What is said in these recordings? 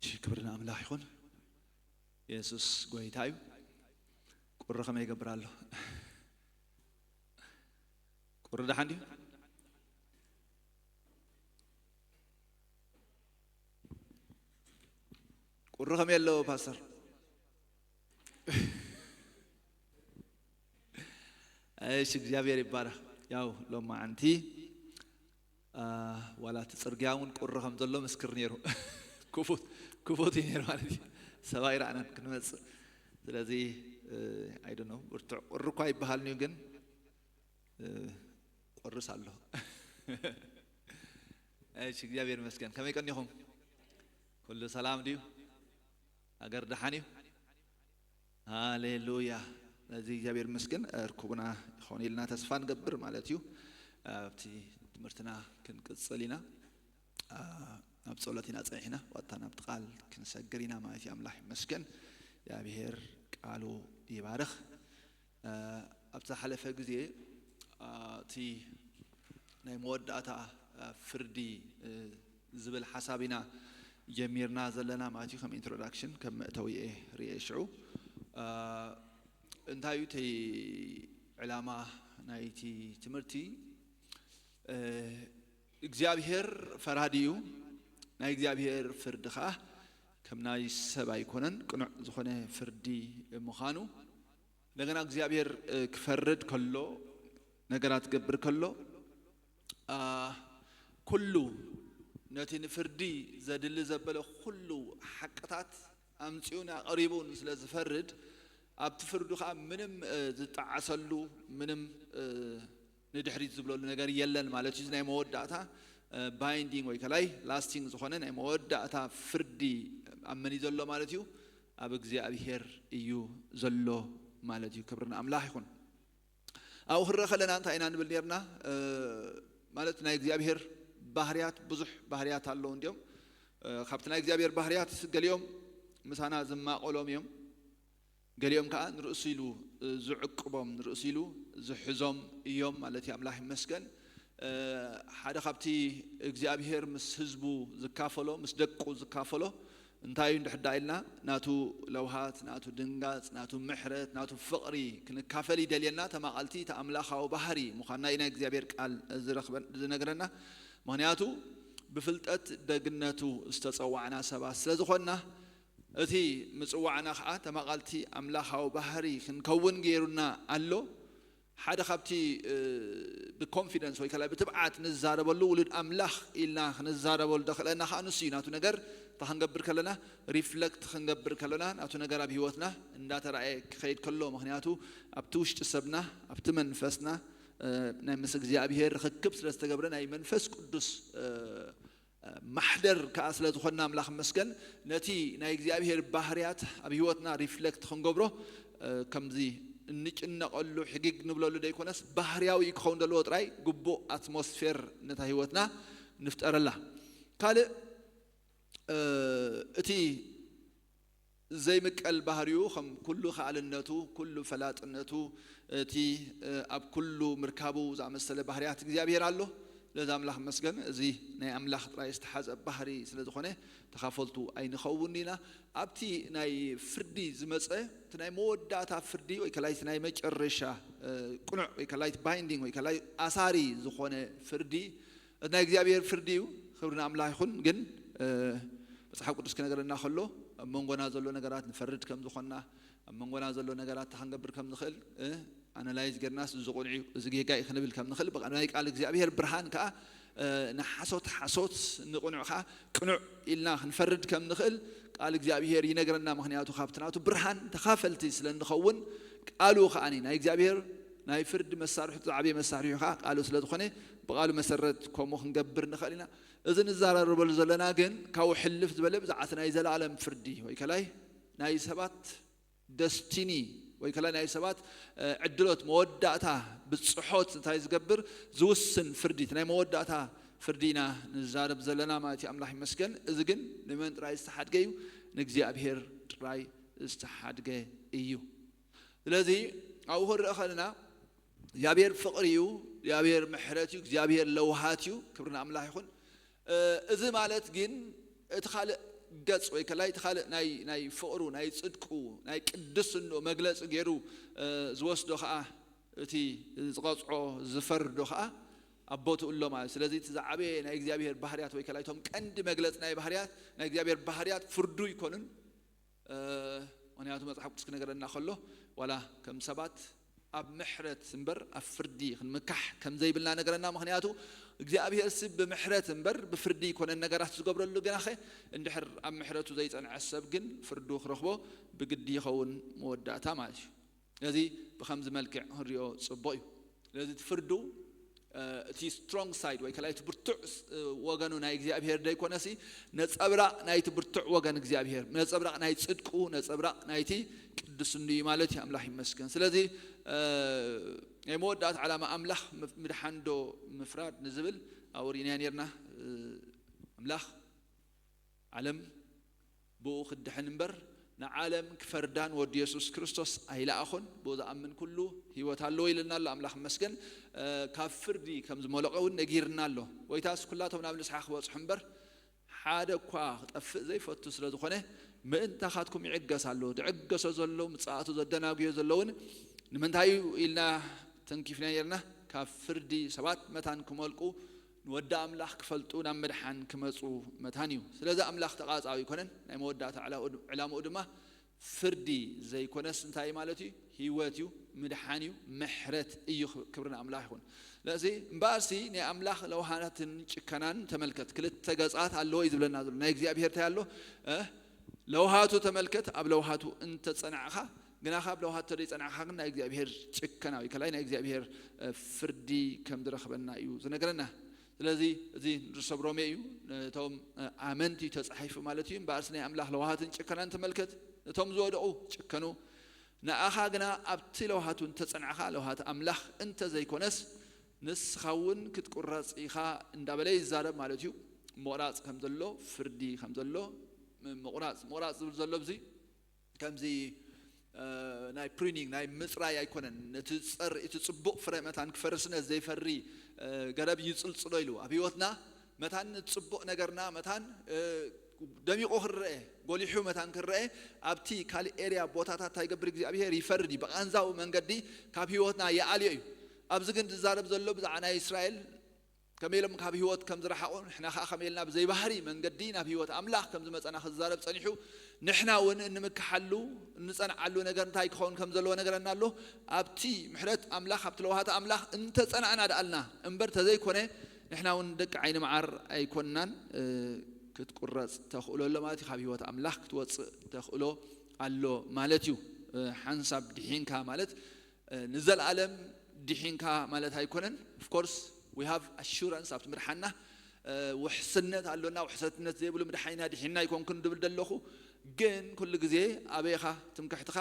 እሺ፣ ክብሪ ንኣምላኽ ይኹን። የሱስ ጎይታ እዩ። ቁሪ ከመይ ይገብር ኣሎ? ቁሪ ደሓን ድዩ? ቁሪ ከመይ ኣለዎ ፓስተር? እሺ፣ እግዚኣብሔር ይባረኽ። ያው ሎማዓንቲ፣ አ፣ ዋላ እቲ ጽርግያ እውን ቁሪ ከም ዘሎ ምስክር ነይሩ። ክፉት፣ ክፉት እዩ ነይሩ ማለት እዩ። ሰብኣይ ረኣናን ክንመጽእ። ስለዚ፣ እ፣ I don't know፣ ብርቱዕ ቁሪ እኳ ይበሃል እዩ፣ ግን፣ እ፣ ቆርስ ኣሎ። እሺ፣ እግዚኣብሔር ይመስገን። ከመይ ቀኒኹም? ኩሉ ሰላም ድዩ? ሃገር ደሓን እዩ? ሃሌሉያ። ነዚ እግዚኣብሔር ይመስገን፣ እርኩብና ይኸውን ኢልና ተስፋ ንገብር ማለት እዩ። ኣብቲ ትምህርትና ክንቅጽል ኢና። አ፣ ኣብ ጸሎት ኢና ጸኒሕና፣ ዋታ ናብቲ ቃል ክንሰግር ኢና ማለት እዩ። ኣምላኽ ይመስገን። እግዚኣብሔር ቃሉ ይባርኽ። አ፣ ኣብ ዝሓለፈ ግዜ፣ አ፣ እቲ ናይ መወዳእታ፣ አ፣ ፍርዲ፣ እ፣ ዝብል ሓሳብ ኢና ጀሚርና ዘለና ማለት እዩ። ከም ኢንትሮዳክሽን፣ ከም መእተዊ እየ ርእየ ሽዑ። አ፣ እንታይ እዩ እቲ ዕላማ ናይቲ ትምህርቲ? እ፣ እግዚኣብሔር ፈራዲ እዩ። ናይ እግዚኣብሔር ፍርዲ ኸዓ ከም ናይ ሰብ ኣይኮነን፣ ቅኑዕ ዝኾነ ፍርዲ ምዃኑ። እንደገና እግዚኣብሔር፣ እ፣ ክፈርድ ከሎ፣ ነገራት ክገብር ከሎ፣ አ፣ ኩሉ ነቲ ንፍርዲ ዘድሊ ዘበለ ኩሉ ሓቅታት ኣምጺኡን ኣቕሪቡን ስለ ዝፈርድ፣ ኣብቲ ፍርዱ ኸዓ ምንም፣ እ፣ ዝጠዓሰሉ፣ ምንም፣ እ፣ ንድሕሪት ዝብለሉ ነገር የለን ማለት እዩ። እዚ ናይ መወዳእታ፣ እ፣ ባይንዲንግ ወይ ከላይ ላስቲንግ ዝኾነ ናይ መወዳእታ ፍርዲ ኣብ መን እዩ ዘሎ ማለት እዩ? ኣብ እግዚኣብሔር እዩ ዘሎ ማለት እዩ። ክብሪ ንኣምላኽ ይኹን። ኣብኡ ክንረአ ከለና እንታይ ኢና ንብል ነርና? እ፣ ማለት ናይ እግዚኣብሔር ባህርያት፣ ብዙሕ ባህርያት ኣለዉ እንድዮም። እ፣ ካብቲ ናይ እግዚኣብሔር ባህርያት ገሊኦም ምሳና ዝማቐሎም እዮም። ገሊኦም ከኣ ንርእሱ ኢሉ፣ እ፣ ዝዕቅቦም፣ ንርእሱ ኢሉ ዝሕዞም እዮም ማለት እዩ። ኣምላኽ ይመስገን። እ፣ ሓደ ካብቲ እግዚኣብሔር ምስ ህዝቡ ዝካፈሎ፣ ምስ ደቁ ዝካፈሎ እንታይ እዩ እንድሕር ደኣ ኢልና፣ ናቱ ለውሃት፣ ናቱ ድንጋጽ፣ ናቱ ምሕረት፣ ናቱ ፍቕሪ ክንካፈል ይደልየና። ተማቐልቲ እቲ ኣምላኻዊ ባህሪ ምዃንና እዩ ናይ እግዚኣብሔር ቃል ዝረኽበን-፣ ዝነግረና። ምኽንያቱ ብፍልጠት ደግነቱ ዝተጸዋዕና ሰባት ስለ ዝኾንና፣ እቲ ምጽዋዕና ኸዓ ተማቐልቲ ኣምላኻዊ ባህሪ ክንከውን ገይሩና ኣሎ። ሓደ ካብቲ፣ እ፣ ብኮንፊደንስ ወይ ከላይ ብትብዓት ንዛረበሉ ውሉድ ኣምላኽ ኢልና ክንዛረበሉ ደኽእለና ኸዓ ንሱ እዩ። ናቱ ነገር እንታ ክንገብር ከለና፣ ሪፍለክት ክንገብር ከለና፣ ናቱ ነገር ኣብ ህይወትና እንዳተራእየ ክኸይድ ከሎ፣ ምኽንያቱ ኣብቲ ውሽጢ ሰብና፣ ኣብቲ መንፈስና፣ እ፣ ናይ ምስ እግዚኣብሔር ርኽክብ ስለ ዝተገብረ ናይ መንፈስ ቅዱስ፣ እ፣ ማሕደር ከኣ ስለ ዝኾንና ኣምላኽ ይመስገን። ነቲ ናይ እግዚኣብሔር ባህርያት ኣብ ህይወትና ሪፍለክት ክንገብሮ፣ እ፣ ከምዚ እንጭነቐሉ፣ ሕጊግ ንብለሉ ደይኮነስ፣ ባህርያዊ ክኸውን ዘለዎ ጥራይ ግቡእ ኣትሞስፌር ነታ ህይወትና ንፍጠረላ። ካልእ፣ እ፣ እቲ ዘይምቀል ባህሪኡ፣ ከም ኩሉ ከኣልነቱ፣ ኩሉ ፈላጥነቱ፣ እቲ፣ እ፣ ኣብ ኩሉ ምርካቡ ዝኣመሰለ ባህርያት እግዚኣብሔር ኣሎ። ስለዚ ኣምላኽ መስገን፣ እዚ ናይ ኣምላኽ ጥራይ ዝተሓዘ ባህሪ ስለ ዝኾነ፣ ተኻፈልቱ ኣይንኸውን ኢና። ኣብቲ ናይ ፍርዲ ዝመጸ፣ እቲ ናይ መወዳእታ ፍርዲ፣ ወይ ከላይ እቲ ናይ መጨረሻ፣ እ፣ ቅኑዕ፣ ወይ ከላይ እቲ ባይንዲንግ፣ ወይ ከላይ ኣሳሪ ዝኾነ ፍርዲ፣ እቲ ናይ እግዚኣብሔር ፍርዲ እዩ። ክብሪ ንኣምላኽ ይኹን። ግን፣ እ፣ መጽሓፍ ቅዱስ ክነግረና ከሎ፣ ኣብ መንጎና ዘሎ ነገራት ንፈርድ ከም ዝኾንና፣ ኣብ መንጎና ዘሎ ነገራት እንታይ ክንገብር ከም ንኽእል፣ እ፣ ኣናላይዝ ጌርናስ፣ እዚ ቅኑዕ እዩ፣ እዚ ጌጋ እዩ ክንብል ከም ንኽእል፣ ብቃ-፣ ናይ ቃል እግዚኣብሔር ብርሃን ከኣ፣ እ፣ ንሓሶት ሓሶት፣ ንቕኑዕ ከኣ ቅኑዕ ኢልና ክንፈርድ ከም ንኽእል ቃል እግዚኣብሔር ይነግረና። ምኽንያቱ ካብቲ ናቱ ብርሃን ተኻፈልቲ ስለ እንኸውን፣ ቃሉ ከኣ ናይ እግዚኣብሔር ናይ ፍርዲ መሳርሑ፣ ዝዓበየ መሳርሑ ከኣ ቃሉ ስለ ዝኾነ፣ ብቃሉ መሰረት ከምኡ ክንገብር ንኽእል ኢና። እዚ ንዘራረበሉ ዘለና ግን ካብኡ ሕልፍ ዝበለ ብዛዕባ ናይ ዘለኣለም ፍርዲ ወይ ከላይ ናይ ሰባት ደስቲኒ ወይ ከላይ ናይ ሰባት፣ እ፣ ዕድሎት መወዳእታ ብጽሖት እንታይ ዝገብር ዝውስን ፍርዲ፣ እቲ ናይ መወዳእታ ፍርዲ ኢና ንዛረብ ዘለና ማለት እዩ። ኣምላኽ ይመስገን። እዚ ግን ንመን ጥራይ ዝተሓድገ እዩ? ንእግዚኣብሔር ጥራይ ዝተሓድገ እዩ። ስለዚ ኣብኡ ክንርኢ ከለና እግዚኣብሔር ፍቕሪ እዩ፣ እግዚኣብሔር ምሕረት እዩ፣ እግዚኣብሔር ለውሃት እዩ። ክብሪ ንኣምላኽ ይኹን። እ፣ እዚ ማለት ግን እቲ ካልእ ገጽ ወይ ከላይ እቲ ካልእ ናይ ናይ ፍቕሩ፣ ናይ ጽድቁ፣ ናይ ቅድስንኡ መግለጺ ገይሩ ዝወስዶ ከኣ፣ እቲ ዝቐጽዖ ዝፈርዶ ከኣ ኣቦ ትእሎ ማለት። ስለዚ እቲ ዝዓበየ ናይ እግዚኣብሔር ባህርያት ወይ ከላይ እቶም ቀንዲ መግለጺ ናይ ባህርያት ናይ እግዚኣብሔር ባህርያት ፍርዱ ኣይኮኑን። ምክንያቱ መጽሓፍ ቅዱስ ክነገረና ከሎ ዋላ ከም ሰባት ኣብ ምሕረት እምበር ኣብ ፍርዲ ክንምካሕ ከም ዘይብልና ነገረና። ምክንያቱ እግዚኣብሔር ሲ ብምሕረት እምበር ብፍርዲ ይኮነን ነገራት ዝገብረሉ። ግናኸ እንድሕር ኣብ ምሕረቱ ዘይጸንዐ ሰብ ግን ፍርዱ ክረኽቦ ብግዲ ይኸውን መወዳእታ ማለት እዩ። ስለዚ ብከምዚ መልክዕ ክንሪኦ ጽቡቕ እዩ። ስለዚ እቲ ፍርዱ እቲ ስትሮንግ ሳይድ ወይ ከላይ እቲ ብርቱዕ ወገኑ ናይ እግዚኣብሔር ደይኮነሲ ነጸብራቕ ናይቲ ብርቱዕ ወገን እግዚኣብሔር፣ ነጸብራቕ ናይ ጽድቁ፣ ነጸብራቕ ናይቲ ቅዱስንኡ እዩ ማለት እዩ። ኣምላኽ ይመስገን። ስለዚ ናይ መወዳእታ ዓላማ ኣምላኽ ምድሓንዶ ምፍራድ ንዝብል ኣብኡ ርኢናዮ ነርና። ኣምላኽ ዓለም ብኡ ክድሕን እምበር ንዓለም ክፈርዳን ወዲ የሱስ ክርስቶስ ኣይለኣኹን። ብኡ ዝኣምን ኩሉ ህይወት ኣለዎ ኢልና ኣሎ። ኣምላኽ መስገን። ካብ ፍርዲ ከም ዝመለቐ እውን ነጊርና ኣሎ። ጎይታስ ኩላቶም ናብ ንስሓ ክበጽሑ እምበር ሓደ እኳ ክጠፍእ ዘይፈቱ ስለ ዝኾነ ምእንታኻትኩም ይዕገስ ኣሎ። ዝዕገሶ ዘሎ ምጽኣቱ ዘደናጉዮ ዘለውን ንምንታይ እዩ ኢልና ተንኪፍና ነርና። ካብ ፍርዲ ሰባት መታን ክመልቁ ንወዲ ኣምላኽ ክፈልጡ ናብ ምድሓን ክመጹ መታን እዩ። ስለዚ ኣምላኽ ተቓጻዊ ኣይኮነን። ናይ መወዳእታ ዕላኡ- ዕላምኡ ድማ ፍርዲ ዘይኮነስ እንታይ ማለት እዩ? ህይወት እዩ፣ ምድሓን እዩ፣ ምሕረት እዩ። ክብሪ ንኣምላኽ ይኹን። ስለዚ እምበኣርሲ ናይ ኣምላኽ ለውሃትን ጭከናን ተመልከት። ክልተ ገጻት ኣለዎ እዩ ዝብለና ዘሎ። ናይ እግዚኣብሔር እንታይ ኣሎ? እ? ለውሃቱ ተመልከት። ኣብ ለውሃቱ እንተጸናዕኻ፣ ግናኻ ኣብ ለውሃቱ ተደይጸናዕኻ ግን ናይ እግዚኣብሔር ጭከና ወይ ከላይ ናይ እግዚኣብሔር ፍርዲ ከም ዝረኽበና እዩ ዝነግረና። ስለዚ እዚ ንሰብ ሮሜ እዩ፣ ነቶም ኣመንቲ ተጻሒፉ ማለት እዩ። እምበኣርስ ናይ ኣምላኽ ለውሃትን ጭከናን ተመልከት። ነቶም ዝወደቑ ጭከኑ፣ ንኣኻ ግና ኣብቲ ለውሃቱ እንተጸናዕኻ፣ ለውሃት ኣምላኽ እንተዘይኮነስ ንስኻ እውን ክትቁረጽ ኢኻ እንዳበለ ይዛረብ ማለት እዩ። ምቑራጽ ከም ዘሎ፣ ፍርዲ ከም ዘሎ፣ ምቑራጽ ምቑራጽ ዝብል ዘሎ ብዚ ከምዚ ናይ ፕሪኒንግ ናይ ምጽራይ ኣይኮነን። ነቲ ጸር እቲ ጽቡቕ ፍረ መታን ክፈርስ ነቲ ዘይፈሪ ገረብ ይጽልጽሎ ኢሉ ኣብ ህይወትና መታን ጽቡቕ ነገርና መታን ደሚቑ ክረአ ጎሊሑ መታን ክረአ ኣብቲ ካልእ ኤርያ ቦታታት እንታይ ይገብር እግዚኣብሔር ይፈርድ እዩ። ብቓንዛዊ መንገዲ ካብ ህይወትና ይኣልዮ እዩ። ኣብዚ ግን ዝዛረብ ዘሎ ብዛዕባ ናይ እስራኤል ከመይ ኢሎም ካብ ህይወት ከም ዝረሓቑ ንሕና ከዓ ከመይ ኢልና ብዘይ ባህሪ መንገዲ ናብ ህይወት ኣምላኽ ከም ዝመፀና ክዛረብ ፀኒሑ። ንሕና እውን እንምክሓሉ እንፀንዓሉ ነገር እንታይ ክኸውን ከም ዘለዎ ነገረና ኣሎ። ኣብቲ ምሕረት ኣምላኽ ኣብቲ ለውሃት ኣምላኽ እንተፀናዕና ደኣልና እምበር ተዘይኮነ ንሕና እውን ደቂ ዓይኒ መዓር ኣይኮንናን። ክትቁረፅ ተኽእሎ ኣሎ ማለት እዩ። ካብ ህይወት ኣምላኽ ክትወፅእ ተኽእሎ ኣሎ ማለት እዩ። ሓንሳብ ድሒንካ ማለት ንዘለኣለም ድሒንካ ማለት ኣይኮነን። Of course we have assurance ኣብቲ ምድሓና ውሕስነት ኣሎና። ውሕሰትነት ዘይብሉ ምድሓኒና ድሒንና ኣይኮንኩን ድብል ደለኹ። ግን ኩሉ ግዜ ኣበይኻ ትምክሕትኻ?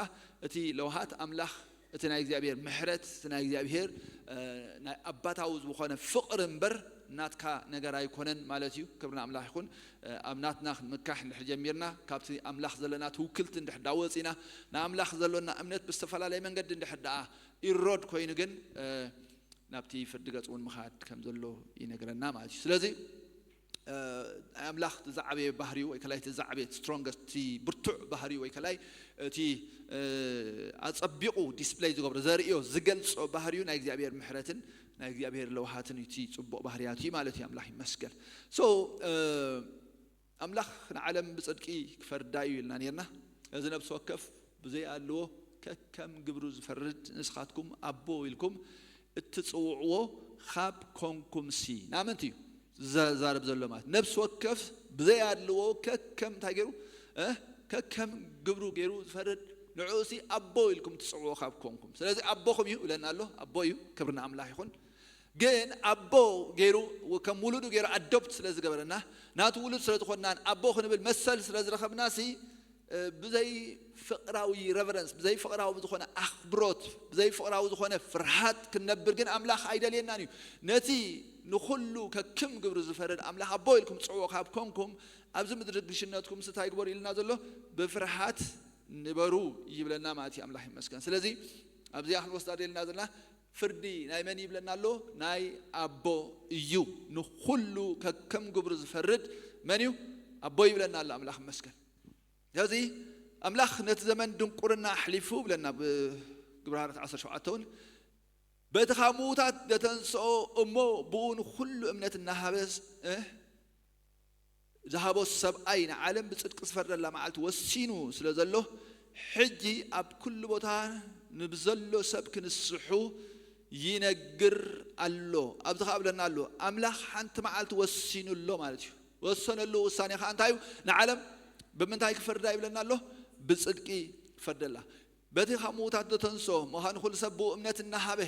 እቲ ለውሃት ኣምላኽ እቲ ናይ እግዚኣብሔር ምሕረት እቲ ናይ እግዚኣብሔር ናይ ኣባታዊ ዝኾነ ፍቕሪ እምበር ናትካ ነገር ኣይኮነን ማለት እዩ። ክብሪ ንኣምላኽ ይኹን። ኣብ ናትና ክንምካሕ እንድሕር ጀሚርና ካብቲ ኣምላኽ ዘለና ትውክልቲ እንድሕር ዳወፂና ንኣምላኽ ዘሎና እምነት ብዝተፈላለየ መንገዲ እንድሕር ደኣ ኢሮድ ኮይኑ ግን ናብቲ ፍርዲ ገጽ እውን ምኻድ ከም ዘሎ ይነግረና ማለት እዩ። ስለዚ ናይ ኣምላኽ ዝዓበየ ባህሪኡ ወይ ከላይ እቲ ዝዓበየ ስትሮንገስት እቲ ብርቱዕ ባህሪኡ ወይ ከላይ እቲ ኣጸቢቑ ዲስፕለይ ዝገብሮ ዘርእዮ ዝገልጾ ባህሪኡ ናይ እግዚኣብሔር ምሕረትን ናይ እግዚኣብሔር ለውሃትን እቲ ጽቡቕ ባህርያት እዩ ማለት እዩ። ኣምላኽ ይመስገን። So ኣምላኽ ንዓለም ብጽድቂ ክፈርዳ እዩ ኢልና ነርና። እዚ ነብሲ ወከፍ ብዘይ ኣድልዎ ከከም ግብሩ ዝፈርድ ንስኻትኩም ኣቦ ኢልኩም እትጽውዕዎ ካብ ኮንኩም ሲ ናመንቲ እዩ ዘዛርብ ዘሎ ማለት ነብሲ ወከፍ ብዘይ ኣድልዎ ከከም እንታይ ገይሩ እ ከከም ግብሩ ገይሩ ዝፈርድ ንዕኡ ሲ ኣቦ ኢልኩም ትጽውዕዎ ካብ ኮንኩም ስለዚ ኣቦኹም እዩ ይብለና ኣሎ። ኣቦ እዩ። ክብሪ ንኣምላኽ ይኹን። ግን ኣቦ ገይሩ ከም ውሉዱ ገይሩ ኣዶፕት ስለ ዝገበረና ናቱ ውሉድ ስለ ዝኾንናን ኣቦ ክንብል መሰል ስለ ዝረኸብና ሲ ብዘይ ፍቕራዊ ረቨረንስ ብዘይ ፍቕራዊ ዝኾነ ኣኽብሮት ብዘይ ፍቕራዊ ዝኾነ ፍርሃት ክንነብር ግን ኣምላኽ ኣይደልየናን እዩ። ነቲ ንኹሉ ከክም ግብሪ ዝፈርድ ኣምላኽ ኣቦ ኢልኩም ጽውዑ ካብ ኮንኩም ኣብዚ ምድሪ ግሽነትኩም ስታይ ግበሩ ኢልና ዘሎ ብፍርሃት ንበሩ ይብለና ማለት እዩ። ኣምላኽ ይመስገን። ስለዚ ኣብዚኣ ክንወስዳ ደልና ዘለና ፍርዲ ናይ መን ይብለና ኣሎ? ናይ ኣቦ እዩ። ንኹሉ ከከም ግብሩ ዝፈርድ መን እዩ? ኣቦ ይብለና ኣሎ ኣምላኽ ይመስገን። ስለዚ ኣምላኽ ነቲ ዘመን ድንቁርና ኣሕሊፉ ብለና ብግብረ ሃዋርያት ዓሰርተ ሸውዓተ እውን በቲ ካብ ምዉታት ዘተንስኦ እሞ ብኡ ንኹሉ እምነት እናሃበ ዝሃቦ ሰብኣይ ንዓለም ብጽድቂ ዝፈርደላ መዓልቲ ወሲኑ ስለ ዘሎ ሕጂ ኣብ ኩሉ ቦታ ንብዘሎ ሰብ ክንስሑ ይነግር ኣሎ። ኣብዚ ከኣ ብለና ኣሎ ኣምላኽ ሓንቲ መዓልቲ ወሲኑ ኣሎ ማለት እዩ። ወሰነሉ ውሳኔ ከኣ እንታይ እዩ? ንዓለም ብምንታይ ክፈርዳ ይብለና ኣሎ? ብጽድቂ ክፈርደላ። በቲ ካብ ምዉታት ዘተንስኦ ምዃኑ ኩሉ ሰብ ብኡ እምነት እናሃበ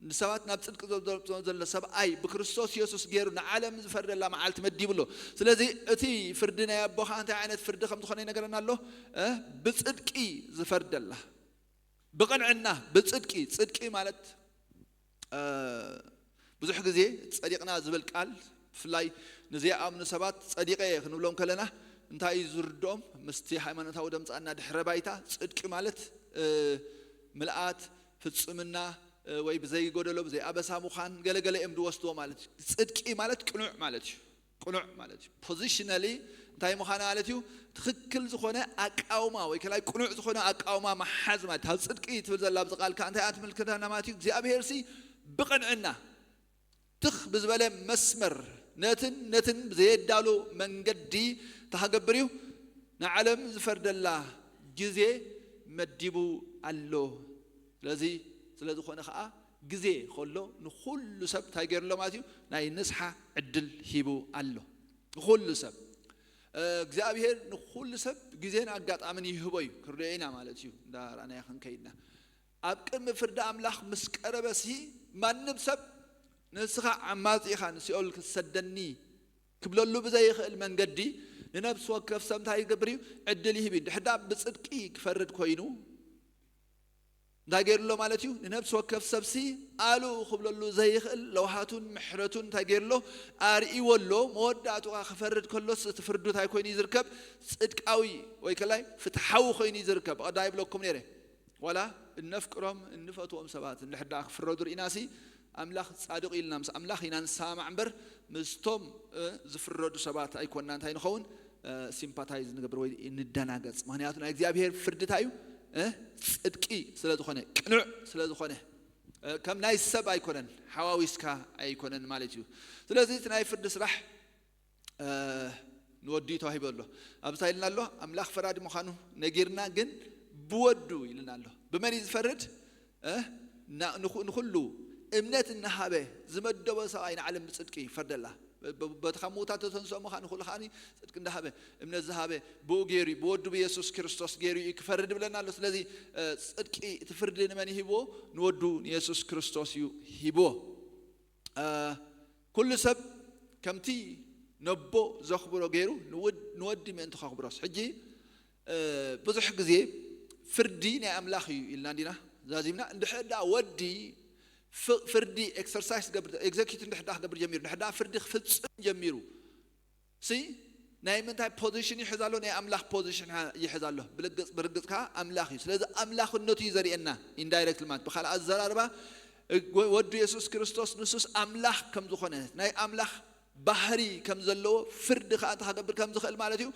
ንሰባት ናብ ጽድቂ ዘብጽሖ ዘሎ ሰብኣይ ብክርስቶስ የሱስ ገይሩ ንዓለም ዝፈርደላ መዓልቲ መዲቡ ኣሎ። ስለዚ እቲ ፍርዲ ናይ ኣቦኻ እንታይ ዓይነት ፍርዲ ከም ዝኾነ ይነገረና ኣሎ። ብጽድቂ ዝፈርደላ፣ ብቕንዕና፣ ብጽድቂ። ጽድቂ ማለት ብዙሕ ግዜ ጸዲቕና ዝብል ቃል ብፍላይ ንዘይኣምኑ ሰባት ጸዲቐ እየ ክንብሎም ከለና እንታይ እዩ ዝርድኦም? ምስቲ ሃይማኖታዊ ደምጻና ድሕረ ባይታ ጽድቂ ማለት ምልኣት፣ ፍጽምና ወይ ብዘይ ጎደሎ ብዘይ ኣበሳ ምዃን ገለገለ እዮም ዝወስድዎ ማለት እዩ። ጽድቂ ማለት ቅኑዕ ማለት እዩ። ቅኑዕ ማለት እዩ positionally እንታይ ምዃን ማለት እዩ? ትኽክል ዝኾነ ኣቃውማ ወይ ከላይ ቅኑዕ ዝኾነ ኣቃውማ መሓዝ ማለት ካብ ጽድቂ ትብል ዘላ ኣብዚ ቃልካ እንታይ ኣትምልክተና ማለት እዩ? እግዚኣብሄር ሲ ብቕንዕና ትኽ ብዝበለ መስመር ነትን ነትን ብዘየዳሉ መንገዲ ተሃገብር እዩ ንዓለም ዝፈርደላ ግዜ መዲቡ ኣሎ። ስለዚ ስለ ዝኾነ ከዓ ግዜ ከሎ ንኹሉ ሰብ እንታይ ገይሩ ኣሎ ማለት እዩ? ናይ ንስሓ ዕድል ሂቡ ኣሎ። ንኹሉ ሰብ እግዚኣብሔር ንኹሉ ሰብ ግዜን ኣጋጣምን ይህቦ እዩ። ክርድኦ ኢና ማለት እዩ። እንዳ ራእናያ ክንከይድና ኣብ ቅድሚ ፍርዲ ኣምላኽ ምስ ቀረበሲ ማንም ሰብ ንስኻ ዓማጺ ኢኻ ንሲኦል ክትሰደኒ ክብለሉ ብዘይኽእል መንገዲ ንነብሲ ወከፍ ሰብ እንታይ ይገብር እዩ? ዕድል ይህብ እዩ። ድሕዳ ብጽድቂ ክፈርድ ኮይኑ እንታይ ገይሩ ኣሎ ማለት እዩ? ንነብሲ ወከፍ ሰብሲ ኣሉ ክብለሉ ዘይኽእል ለውሃቱን ምሕረቱን እንታይ ገይሩ ኣሎ? ኣርእይዎ ኣሎ። መወዳእቱ ከዓ ክፈርድ ከሎስ እቲ ፍርዱ እንታይ ኮይኑ እዩ ዝርከብ? ጽድቃዊ ወይ ከላይ ፍትሓዊ ኮይኑ እዩ ዝርከብ። ብቐዳይ ይብለኩም ነይረ ዋላ እነፍቅሮም እንፈትዎም ሰባት እንድሕዳ ክፍረዱ ርኢናሲ ኣምላኽ ጻድቕ ኢልና ምስ ኣምላኽ ኢና ንሰማማዕ እምበር ምስቶም ዝፍረዱ ሰባት ኣይኮንና እንታይ ንኸውን? ሲምፓታይዝ ንገብር ወይ ንደናገጽ። ምክንያቱ ናይ እግዚኣብሔር ፍርድታ እዩ ጽድቂ ስለ ዝኾነ ቅኑዕ ስለ ዝኾነ ከም ናይ ሰብ ኣይኮነን፣ ሓዋዊስካ ኣይኮነን ማለት እዩ። ስለዚ እቲ ናይ ፍርዲ ስራሕ ንወዲ ተዋሂቡ ኣሎ። ኣብታ ኢልና ኣሎ ኣምላኽ ፈራዲ ምዃኑ ነጊርና ግን ብወዱ ኢልና ኣሎ። ብመን እዩ ዝፈርድ? ንኹሉ እምነት እናሃበ ዝመደቦ ሰብኣይ ንዓለም ብጽድቂ ይፈርደላ። በቲ ካብ ምዉታት ተተንስኦ ምዃን ንኹሉ ከዓኒ ጽድቂ እንዳሃበ እምነት ዝሃበ ብኡ ገይሩ እዩ፣ ብወዱ ብየሱስ ክርስቶስ ገይሩ እዩ ክፈርድ ብለና ኣሎ። ስለዚ ጽድቂ እቲ ፍርዲ ንመን ይሂብዎ? ንወዱ ንየሱስ ክርስቶስ እዩ ሂብዎ። ኩሉ ሰብ ከምቲ ነቦ ዘኽብሮ ገይሩ ንወዲ ምእንቲ ከኽብሮስ። ሕጂ ብዙሕ ግዜ ፍርዲ ናይ ኣምላኽ እዩ ኢልና እንዲና ዛዚምና። እንድሕር ደኣ ወዲ ፍርዲ ኤክሰርሳይዝ ገብር ኤግዘኪዩት እንድሕር ደኣ ክገብር ጀሚሩ እንድሕር ደኣ ፍርዲ ክፍጽም ጀሚሩ ሲ ናይ ምንታይ ፖዚሽን ይሕዝ ኣሎ? ናይ ኣምላኽ ፖዚሽን ይሕዝ ኣሎ። ብርግጽ ብርግጽ ከዓ ኣምላኽ እዩ። ስለዚ ኣምላኽነቱ እዩ ዘርእየና ኢንዳይሬክት ማለት ብካልእ ኣዘራርባ ወዱ የሱስ ክርስቶስ ንሱስ ኣምላኽ ከም ዝኾነ ናይ ኣምላኽ ባህሪ ከም ዘለዎ ፍርዲ ከዓ እንታይ ክገብር ከም ዝኽእል ማለት እዩ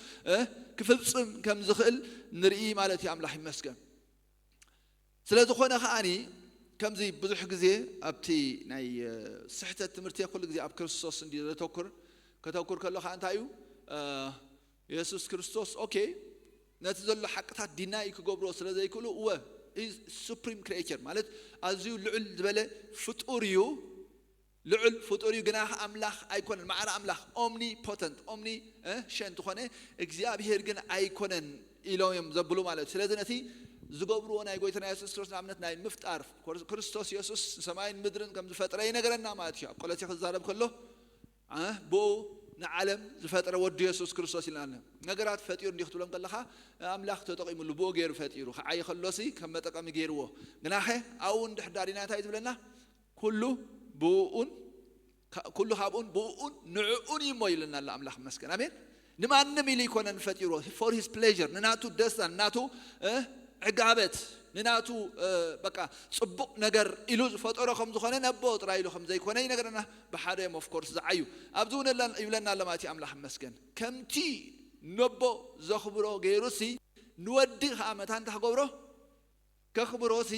ክፍጽም ከም ዝኽእል ንርኢ ማለት እዩ። ኣምላኽ ይመስገን። ስለ ዝኾነ ከዓኒ ከምዚ ብዙሕ ግዜ ኣብቲ ናይ ስሕተት ትምህርቲ ኩሉ ግዜ ኣብ ክርስቶስ እንዲ ዘተኩር ከተኩር ከሎ ከዓ እንታይ እዩ የሱስ ክርስቶስ ኦኬ ነቲ ዘሎ ሓቅታት ዲናይ ክገብሮ ስለ ዘይክእሉ እወ ሱፕሪም ክሬቸር ማለት ኣዝዩ ልዑል ዝበለ ፍጡር እዩ። ልዑል ፍጡር እዩ ግና ኣምላኽ ኣይኮነን። ማዕረ ኣምላኽ ኦምኒፖተንት ኦምኒሸንት ዝኾነ እግዚኣብሄር ግን ኣይኮነን ኢሎም እዮም ዘብሉ ማለት እዩ። ስለዚ ነቲ ዝገብርዎ ናይ ጎይታና የሱስ ክርስቶስ ንኣብነት ናይ ምፍጣር ክርስቶስ የሱስ ሰማይን ምድርን ከም ዝፈጥረ ይነገረና ማለት እዩ። ኣብ ቆሎሴ ክዛረብ ከሎ ብኡ ንዓለም ዝፈጥረ ወዱ የሱስ ክርስቶስ ኢልና ነገራት ፈጢሩ እንዲ ክትብሎም ከለኻ ኣምላኽ ተጠቂሙሉ ብኡ ገይሩ ፈጢሩ ክዓይ ከሎሲ ከም መጠቀሚ ገይርዎ። ግናኸ ኣብኡ እንድሕዳር ኢና እንታይ ዝብለና ኩሉ ብኡን ኩሉ ካብኡን ብኡን ንዕኡን እዩ እሞ ይብለና ኣሎ ኣምላኽ መስገን ኣሜን። ንማንም ኢሉ ይኮነን ፈጢርዎ for his pleasure ንናቱ ደስታ ንናቱ ዕጋበት ንናቱ በቃ ፅቡቕ ነገር ኢሉ ዝፈጠሮ ከም ዝኾነ፣ ነቦ ጥራይ ኢሉ ከም ዘይኮነ ይነግረና። ብሓደ እዮም ኦፍኮርስ ዝዓዩ። ኣብዚ እውን ይብለና ኣሎ ማለት እዩ። ኣምላኽ ይመስገን፣ ከምቲ ነቦ ዘኽብሮ ገይሩሲ ንወዲ ከዓ መታን እንታይ ክገብሮ? ከኽብሮሲ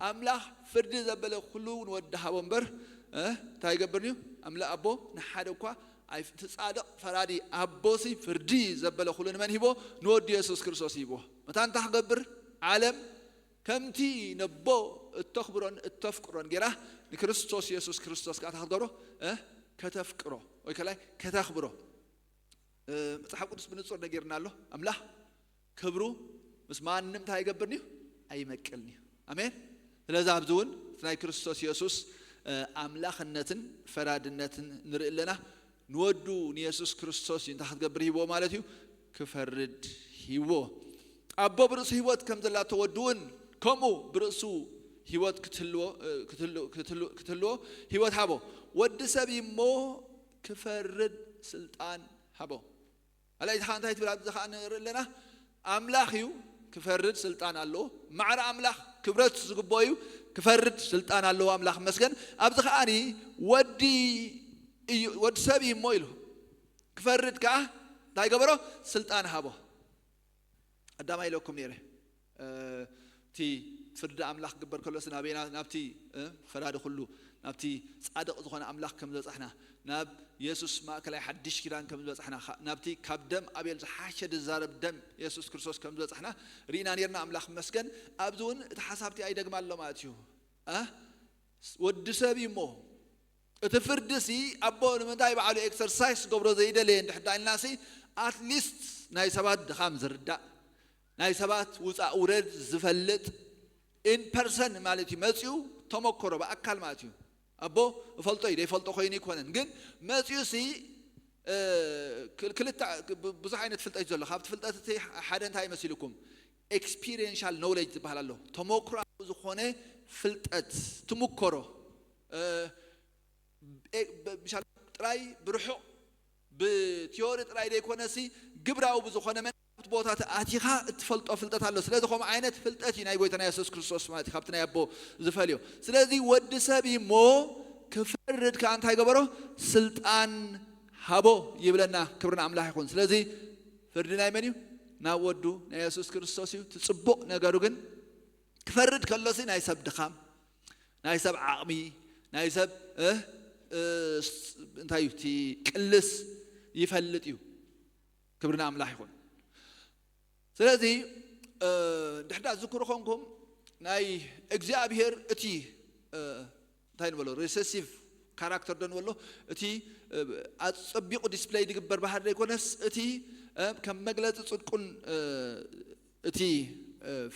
ኣምላኽ ፍርዲ ዘበለ ኩሉ ንወዲ ሃቦ እምበር እንታይ ይገብርን እዩ? ኣምላኽ ኣቦ ንሓደ እኳ ኣይፍ- እቲ ጻድቕ ፈራዲ ኣቦሲ ፍርዲ ዘበለ ኩሉ ንመን ሂቦ? ንወዲ የሱስ ክርስቶስ ሂቦ። መታን እንታይ ክገብር? ዓለም ከምቲ ነቦ እተኽብሮን እተፍቅሮን ጌራ ንክርስቶስ የሱስ ክርስቶስ ከዓ እንታይ ክትገብሮ? ከተፍቅሮ ወይ ከላይ ከተኽብሮ። መጽሓፍ ቅዱስ ብንጹር ነጊርና ኣሎ። ኣምላኽ ክብሩ ምስ ማንም እንታይ ኣይገብርን እዩ? ኣይመቅልን እዩ። ኣሜን። ስለዚ ኣብዚ እውን እቲ ናይ ክርስቶስ የሱስ ኣምላኽነትን ፈራድነትን ንርኢ ኣለና። ንወዱ ንየሱስ ክርስቶስ እዩ እንታይ ክትገብር ሂብዎ ማለት እዩ? ክፈርድ ሂብዎ። ኣቦ ብርእሱ ህይወት ከም ዘላቶ ወዱ እውን ከምኡ ብርእሱ ህይወት ክትህልዎ ክትህልዎ ህይወት ሃቦ። ወዲ ሰብ እሞ ክፈርድ ስልጣን ሃቦ። ኣላይትኻ እንታይ ትብል ኣብዚ ኸዓ ንርኢ ኣለና። ኣምላኽ እዩ ክፈርድ ስልጣን ኣለዎ። ማዕረ ኣምላኽ ክብረት ዝግብኦ እዩ ክፈርድ ስልጣን ኣለዎ። ኣምላኽ መስገን። ኣብዚ ኸዓኒ ወዲ እዩ ወዲ ሰብ እዩ እሞ ኢሉ ክፈርድ ከዓ እንታይ ገበሮ? ስልጣን ሃቦ። ቀዳማይ ኢለኩም ነይረ እቲ ፍርዲ ኣምላኽ ክግበር ከሎስ ናበይና ናብቲ ፈራዲ ኩሉ ናብቲ ጻድቕ ዝኾነ ኣምላኽ ከም ዝበጻሕና ናብ የሱስ ማእከላይ ሓድሽ ኪዳን ከም ዝበጻሕና ናብቲ ካብ ደም ኣቤል ዝሓሸ ዝዛረብ ደም የሱስ ክርስቶስ ከም ዝበጻሕና ርኢና ነርና። ኣምላኽ መስገን። ኣብዚ እውን እቲ ሓሳብቲ ኣይደግማ ኣሎ ማለት እዩ። ወዲ ሰብ እዩ እሞ እቲ ፍርዲ ሲ ኣቦ ንምንታይ ባዕሉ ኤክሰርሳይስ ገብሮ ዘይደለየ እንድሕዳ ኢልና ሲ ኣትሊስት ናይ ሰባት ድኻም ዝርዳእ ናይ ሰባት ውፃእ ውረድ ዝፈልጥ ኢን ፐርሰን ማለት እዩ። መፅኡ ተመኮሮ ብኣካል ማለት እዩ። ኣቦ እፈልጦ እዩ ዘይፈልጦ ኮይኑ ይኮነን ግን መፅኡ ሲ ክልተ ብዙሕ ዓይነት ፍልጠት እዩ ዘሎ። ካብቲ ፍልጠት እቲ ሓደ እንታይ ይመሲልኩም? ኤክስፒሪየንሻል ኖውሌጅ ዝበሃል ኣሎ። ተመኩራዊ ዝኾነ ፍልጠት ትምኮሮ ጥራይ ብርሑቕ ብቲዮሪ ጥራይ ዘይኮነሲ ግብራዊ ብዝኾነ መን ኣብቲ ቦታ ኣቲኻ እትፈልጦ ፍልጠት ኣሎ። ስለዚ ከምኡ ዓይነት ፍልጠት እዩ ናይ ጎይታና የሱስ ክርስቶስ ማለት እዩ ካብቲ ናይ ኣቦ ዝፈልዮ። ስለዚ ወዲ ሰብ እሞ ክፈርድ ከዓ እንታይ ገበሮ? ስልጣን ሃቦ ይብለና። ክብርን ኣምላኽ ይኹን። ስለዚ ፍርዲ ናይ መን እዩ? ናብ ወዱ ናይ የሱስ ክርስቶስ እዩ። እቲ ፅቡቕ ነገሩ ግን ክፈርድ ከሎሲ ናይ ሰብ ድኻም ናይ ሰብ ዓቕሚ ናይ ሰብ እንታይ እዩ እቲ ቅልስ ይፈልጥ እዩ። ክብሪ ንኣምላኽ ይኹን። ስለዚ ድሕዳ ዝክሩ ኮንኩም ናይ እግዚኣብሔር እቲ እንታይ ንበሎ ሪሴሲቭ ካራክተር ዶ ንበሎ እቲ ኣፀቢቑ ዲስፕሌይ ዝግበር ባህሪ ዘይኮነስ እቲ ከም መግለፂ ፅድቁን እቲ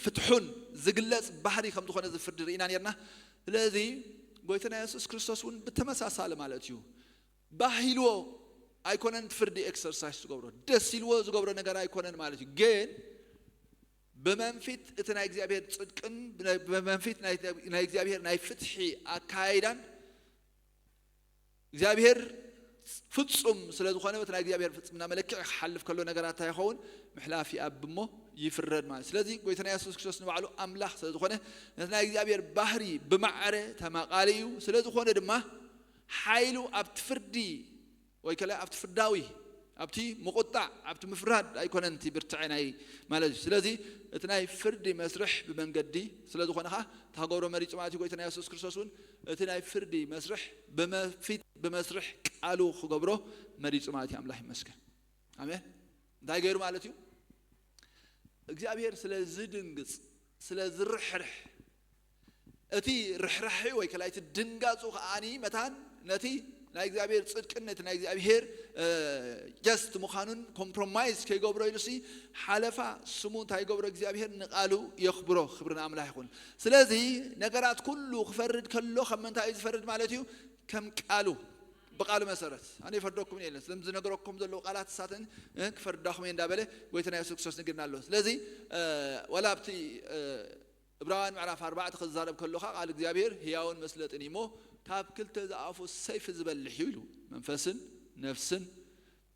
ፍትሑን ዝግለፅ ባህሪ ከም ዝኾነ ዝፍርዲ ርኢና ነርና። ስለዚ ጎይታና የሱስ ክርስቶስ እውን ብተመሳሳሊ ማለት እዩ ባህ ኢልዎ ኣይኮነን እቲ ፍርዲ ኤክሰርሳይስ ዝገብሮ ደስ ኢልዎ ዝገብሮ ነገር ኣይኮነን ማለት እዩ። ግን ብመንፊት እቲ ናይ እግዚኣብሔር ፅድቅን ብመንፊት ናይ እግዚኣብሔር ናይ ፍትሒ ኣካይዳን እግዚኣብሔር ፍጹም ስለ ዝኾነ በቲ ናይ እግዚኣብሔር ፍጽምና መለክዒ ክሓልፍ ከሎ ነገራት እንታይ ይኸውን? ምሕላፍ ይኣብ እሞ ይፍረድ ማለት። ስለዚ ጎይታና የሱስ ክርስቶስ ንባዕሉ ኣምላኽ ስለ ዝኾነ ነቲ ናይ እግዚኣብሔር ባህሪ ብማዕረ ተማቓሊ እዩ። ስለ ዝኾነ ድማ ሓይሉ ኣብቲ ፍርዲ ወይ ከላ ኣብቲ ፍርዳዊ ኣብቲ ምቁጣዕ ኣብቲ ምፍራድ ኣይኮነን እቲ ብርትዐ ናይ ማለት እዩ። ስለዚ እቲ ናይ ፍርዲ መስርሕ ብመንገዲ ስለ ዝኾነ ኸዓ ተሃገብሮ መሪፁ ማለት እዩ። ጎይታና የሱስ ክርስቶስ እውን እቲ ናይ ፍርዲ መስርሕ ብመፊት ብመስርሕ ቃሉ ክገብሮ መሪፁ ማለት እዩ። ኣምላኽ ይመስገን። ኣሜን። እንታይ ገይሩ ማለት እዩ? እግዚኣብሔር ስለ ዝድንግፅ ስለ ዝርሕርሕ እቲ ርሕራሒ ወይ ከላ እቲ ድንጋፁ ከዓኒ መታን ነቲ ናይ እግዚኣብሔር ፅድቅን ነቲ ናይ እግዚኣብሔር ጀስት ምዃኑን ኮምፕሮማይዝ ከይገብሮ ኢሉሲ ሓለፋ ስሙ እንታይ ይገብሮ እግዚኣብሔር ንቃሉ የኽብሮ። ክብሪ ንኣምላኽ ይኹን። ስለዚ ነገራት ኩሉ ክፈርድ ከሎ ከም ምንታይ እዩ ዝፈርድ ማለት እዩ? ከም ቃሉ ብቃሉ መሰረት ኣነ ይፈርደኩም የለን ስለም ዝነገረኩም ዘለዉ ቃላት እሳተን ክፈርዳኹም እየ እንዳበለ ጎይታና የሱስ ክርስቶስ ንግርና ኣሎ። ስለዚ ወላ ኣብቲ እብራውያን ምዕራፍ ኣርባዕተ ክዛረብ ከሎኻ ቃል እግዚኣብሔር ህያውን መስለጥን እዩ እሞ ካብ ክልተ ዝኣፉ ሰይፊ ዝበልሕ እዩ ኢሉ መንፈስን ነፍስን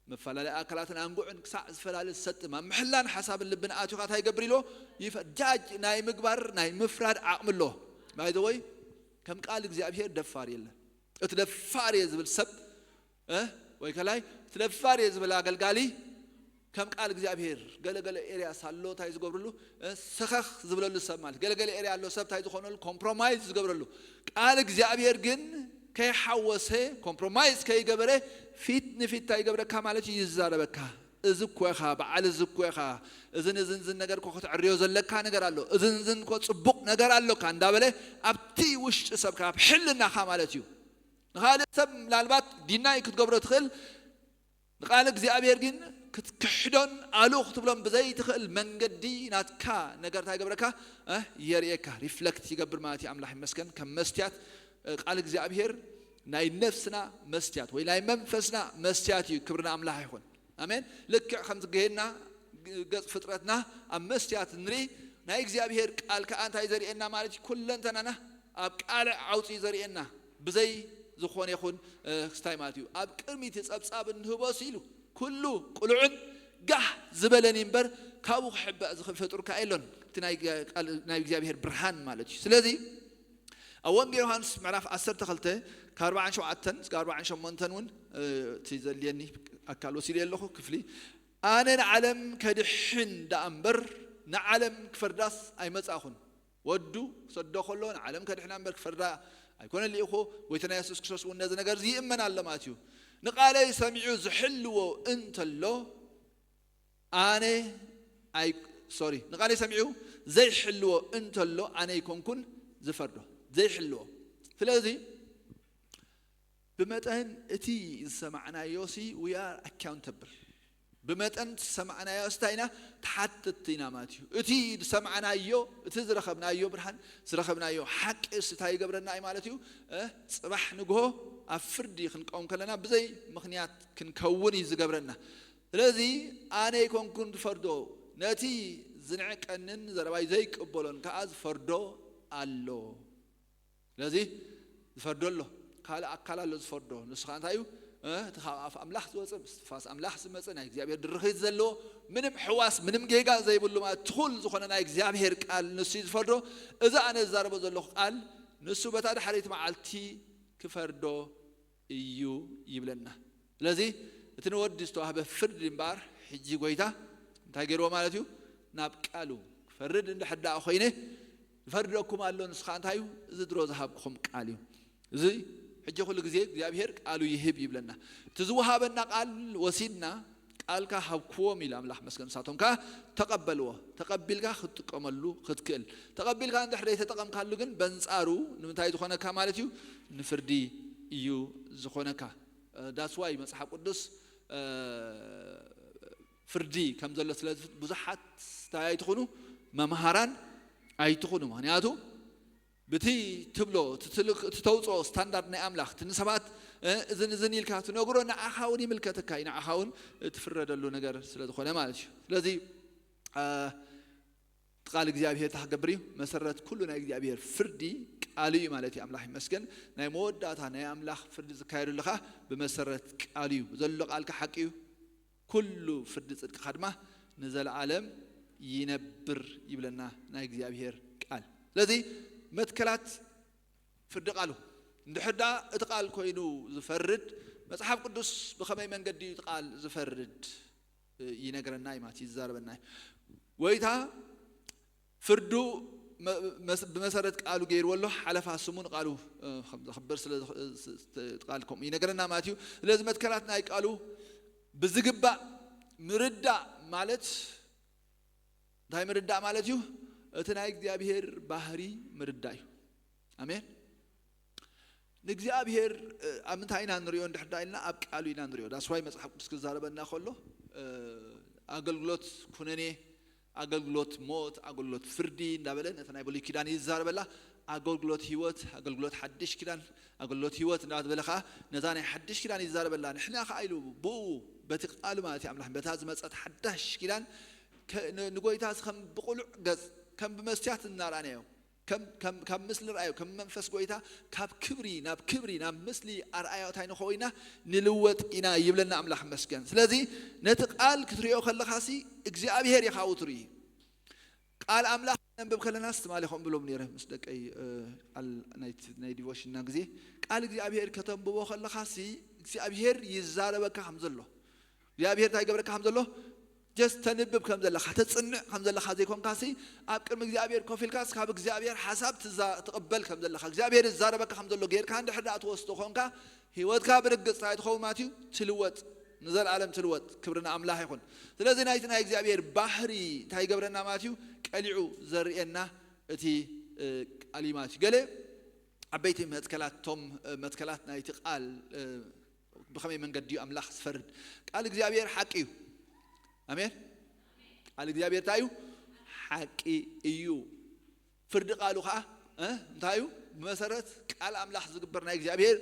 መፈላለይ ኣካላትን ኣንጉዕን ክሳዕ ዝፈላሊ ዝሰጥም ኣብ ምሕላን ሓሳብን ልብን ኣትዩኻ እንታይ ይገብር ኢልዎ? ይፈ- ጃጅ ናይ ምግባር ናይ ምፍራድ ዓቕሚ ኣለዎ። ባይዘወይ ከም ቃል እግዚኣብሔር ደፋር የለን። እቲ ደፋር እየ ዝብል ሰብ እ? ወይ ከላይ እቲ ደፋር እየ ዝብል ኣገልጋሊ ከም ቃል እግዚኣብሔር ገለገለ ኤርያስ ኣሎ እንታይ ዝገብርሉ እ? ሰኸኽ ዝብለሉ ሰብ ማለት ገለገለ ኤርያ ኣሎ ሰብ እንታይ ዝኾነሉ ኮምፕሮማይዝ ዝገብረሉ። ቃል እግዚኣብሔር ግን ከይሓወሰ ኮምፕሮማይዝ ከይገበረ ፊት ንፊት እንታይ ይገብረካ ማለት እዩ? ይዛረበካ። እዚ እኮ ኢኻ በዓል፣ እዚ እኮ ኢኻ፣ እዝን እዝን እዝን ነገር እኮ ክትዕርዮ ዘለካ ነገር ኣሎ፣ እዝን እዝን እኮ ጽቡቕ ነገር ኣሎካ እንዳበለ ኣብቲ ውሽጢ ሰብካ ኣብ ሕልናኻ ማለት እዩ። ንኻልእ ሰብ ምናልባት ዲናይ ክትገብሮ ትኽእል፣ ንቃል እግዚኣብሔር ግን ክትክሕዶን ኣሉ ክትብሎም ብዘይትኽእል መንገዲ ናትካ ነገር እንታይ ይገብረካ? እ? የርእየካ፣ ሪፍለክት ይገብር ማለት እዩ። ኣምላኽ ይመስገን። ከም መስትያት እ፣ ቃል እግዚኣብሔር ናይ ነፍስና መስትያት ወይ ናይ መንፈስና መስትያት እዩ። ክብሪ ንኣምላኽ ይኹን። ኣሜን። ልክዕ ከምዚ ገሄና ግ- ገጽ ፍጥረትና ኣብ መስትያት ንርኢ፣ ናይ እግዚኣብሔር ቃል ከኣ እንታይ ዘርእየና ማለት እዩ? ኩለንተናና ኣብ ቃለ ዓውፂ ዘርእየና ብዘይ ዝኾነ ይኹን እ፣ ክስታይ ማለት እዩ። ኣብ ቅድሚ እቲ ጸብጻብ እንህቦ ስኢሉ ኩሉ ቅሉዕን ጋህ ዝበለን እዩ እምበር ካብኡ ክሕባእ ዝኽእል ፍጡር ከኣ የሎን። እቲ ናይ ጋ- ቃል ናይ እግዚኣብሔር ብርሃን ማለት እዩ። ስለዚ ኣብ ወንጌል ዮሃንስ ምዕራፍ ዓሰርተ ክልተ ካብ ኣርባዓን ሸውዓተን እስከ ኣርባዓን ሸሞንተን እውን እ፣ እቲ ዘድልየኒ ኣካል ወሲደ ኣለኹ ክፍሊ ኣነ ንዓለም ከድሕን ደኣ እምበር ንዓለም ክፈርዳስ ኣይመጻኹን። ወዱ ክሰዶ ከሎ ንዓለም ከድሕና እምበር ክፈርዳ ኣይኮነ ልኢኹ። ጎይታና የሱስ ክርስቶስ እውን ነዚ ነገር እዚ ይእመን ኣሎ ማለት እዩ። ንቃለይ ሰሚዑ ዝሕልዎ እንተሎ ኣነ ኣይ ሶሪ ንቃለይ ሰሚዑ ዘይሕልዎ እንተሎ ኣነ ኣይኮንኩን ዝፈርዶ ዘይሕልዎ። ስለዚ ብመጠን እቲ ዝሰማዕናዮ ሲ we are accountable። ብመጠን ዝሰማዕናዮ ስታይና ተሓተትቲ ኢና ማለት እዩ። እቲ ዝሰማዕናዮ እቲ ዝረኸብናዮ ብርሃን ዝረኸብናዮ ሓቂ እንታይ ይገብረና እዩ ማለት እዩ? እ፣ ጽባሕ ንግሆ ኣብ ፍርዲ ክንቀውም ከለና ብዘይ ምኽንያት ክንከውን እዩ ዝገብረና። ስለዚ ኣነ ኣይኮንኩን ዝፈርዶ፣ ነቲ ዝንዕቀንን ዘረባይ ዘይቅበሎን ከኣ ዝፈርዶ ኣሎ። ስለዚ ዝፈርዶ ኣሎ። ካልእ ኣካል ኣሎ ዝፈርዶ። ንሱ ኸዓ እንታይ እዩ? እ፣ እቲ ካብ ኣፍ ኣምላኽ ዝወፅእ፣ ምስትንፋስ ኣምላኽ ዝመፅእ፣ ናይ እግዚኣብሔር ድርኺት ዘለዎ፣ ምንም ሕዋስ፣ ምንም ጌጋ ዘይብሉ ማለት ትኹል ዝኾነ ናይ እግዚኣብሔር ቃል ንሱ እዩ ዝፈርዶ። እዚ ኣነ ዝዛረቦ ዘለኹ ቃል ንሱ በታ ዳሕረይቲ መዓልቲ ክፈርዶ እዩ ይብለና። ስለዚ እቲ ንወዲ ዝተዋህበ ፍርዲ እምበኣር ሕጂ ጎይታ እንታይ ገይርዎ ማለት እዩ? ናብ ቃሉ ክፈርድ እንድሕር ደኣ ኮይነ ይፈርደኩም ኣሎ። ንስኻ እንታይ እዩ? እዚ ድሮ ዝሃብኩም ቃል እዩ። እዚ ሕጂ ኩሉ ግዜ እግዚኣብሔር ቃሉ ይህብ ይብለና። እቲ ዝወሃበና ቃል ወሲድና ቃልካ ሃብክዎም ኢሉ ኣምላኽ መስገን። ንሳቶም ከኣ ተቐበልዎ። ተቐቢልካ ክትጥቀመሉ ክትክእል። ተቐቢልካ እንድሕር ዘይተጠቐምካሉ ግን በንጻሩ ንምንታይ ዝኾነካ ማለት እዩ? ንፍርዲ እዩ ዝኾነካ። ዳትስ ዋይ መጽሓፍ ቅዱስ እ፣ ፍርዲ ከም ዘሎ ስለ ዝፍ- ብዙሓት እንታይ ኣይትኹኑ? መምሃራን ኣይትኹኑ። ምክንያቱ ብቲ ትብሎ እቲ ትልክ- እቲ ተውፅኦ ስታንዳርድ ናይ ኣምላኽ እቲ ንሰባት እ፣ እዝን እዝን ኢልካ ትነግሮ ንዓኻ እውን ይምልከተካ እዩ። ንዓኻ እውን ትፍረደሉ ነገር ስለ ዝኾነ ማለት እዩ። ስለዚ እ፣ ቃል እግዚኣብሔር እንታይ ክገብር እዩ? መሰረት ኩሉ ናይ እግዚኣብሔር ፍርዲ ቃሉ እዩ ማለት እዩ። ኣምላኽ ይመስገን። ናይ መወዳእታ ናይ ኣምላኽ ፍርዲ ዝካየደሉ ኸዓ ብመሰረት ቃሉ እዩ። ዘሎ ቃልካ ሓቂ እዩ። ኩሉ ፍርዲ ጽድቅኻ ድማ ንዘለዓለም ይነብር ይብለና ናይ እግዚኣብሔር ቃል። ስለዚ መትከላት ፍርዲ ቃሉ እንድሕር ደኣ እቲ ቃል ኮይኑ ዝፈርድ መጽሓፍ ቅዱስ ብኸመይ መንገዲ እዩ እቲ ቃል ዝፈርድ? ይነግረና እዩ ማለት እዩ፣ ይዛረበና እዩ። ጎይታ ፍርዱ መ- መስ- ብመሰረት ቃሉ ገይርዎ ኣሎ። ሓለፋ ስሙ ንቃሉ እ፣ ከም ዘኽብር ስለ ዝኽ- እ፣ ስ- ስ- ቃል ከምኡ ይነግረና ማለት እዩ። ስለዚ መትከላት ናይ ቃሉ ብዝግባእ ምርዳእ ማለት እንታይ ምርዳእ ማለት እዩ? እቲ ናይ እግዚኣብሔር ባህሪ ምርዳእ እዩ። ኣሜን። ንእግዚኣብሔር እ፣ ኣብ ምንታይ ኢና ንሪኦ እንድሕር ዳ ኢልና ኣብ ቃሉ ኢና ንሪኦ። ዳስዋይ መጽሓፍ ቅዱስ ክዛረበና ከሎ እ፣ ኣገልግሎት ኩነኔ፣ ኣገልግሎት ሞት፣ ኣገልግሎት ፍርዲ እንዳበለ ነቲ ናይ ብሉይ ኪዳን ይዛረበላ። ኣገልግሎት ህይወት፣ ኣገልግሎት ሓድሽ ኪዳን፣ ኣገልግሎት ህይወት እንዳበለ ከዓ ነዛ ናይ ሓድሽ ኪዳን ይዛረበላ። ንሕና ከዓ ኢሉ ብኡ በቲ ቃሉ ማለት እዩ ኣምላኽ በታ ዝመፀት ሓዳሽ ኪዳን ከ- ን- ንጎይታ ከም ብቁሉዕ ገጽ ከም ብመስትያት እናረኣናዮ ከም ከም ካብ ምስሊ ርኣዮ ከም መንፈስ ጎይታ ካብ ክብሪ ናብ ክብሪ ናብ ምስሊ ኣርኣያ እንታይ ንኸውን ኢና ንልወጥ ኢና ይብለና ኣምላኽ መስገን። ስለዚ ነቲ ቃል ክትሪኦ ከለኻሲ እግዚኣብሔር ኢኻ ትርኢ። ቃል ኣምላኽ ነንብብ ከለናስ ትማሊ ከም ብሎም ነይረ ምስ ደቀይ ቃል ናይ ዲቮሽንና ግዜ ቃል እግዚኣብሔር ከተንብቦ ከለኻሲ እግዚኣብሔር ይዛረበካ ከም ዘሎ እግዚኣብሔር እንታይ ይገብረካ ከም ዘሎ ጀስት ተንብብ ከም ዘለኻ ተፅንዕ ከም ዘለኻ ዘይኮንካሲ ኣብ ቅድሚ እግዚኣብሔር ኮፍ ኢልካስ ካብ እግዚኣብሔር ሓሳብ ትዛ- ትቕበል ከም ዘለኻ እግዚኣብሔር ይዛረበካ ከም ዘሎ ጌርካ እንድሕር ደኣ ትወስዶ ኮንካ ህይወትካ ብርግፅ እንታይ ትኸውን ማለት እዩ ትልወጥ ንዘለኣለም ትልወጥ ክብሪ ንኣምላኽ ይኹን ስለዚ ናይቲ ናይ እግዚኣብሔር ባህሪ እንታይ ይገብረና ማለት እዩ ቀሊዑ ዘርእየና እቲ ቃል እዩ ማለት እዩ ገለ ዓበይቲ መትከላት ቶም መትከላት ናይቲ ቃል ብኸመይ መንገዲ እዩ ኣምላኽ ዝፈርድ ቃል እግዚኣብሔር ሓቂ እዩ ኣሜን ቃል እግዚኣብሔር እንታይ እዩ ሓቂ እዩ ፍርዲ ቃሉ ከዓ እንታይ እዩ ብመሰረት ቃል ኣምላኽ ዝግበር ናይ እግዚኣብሔር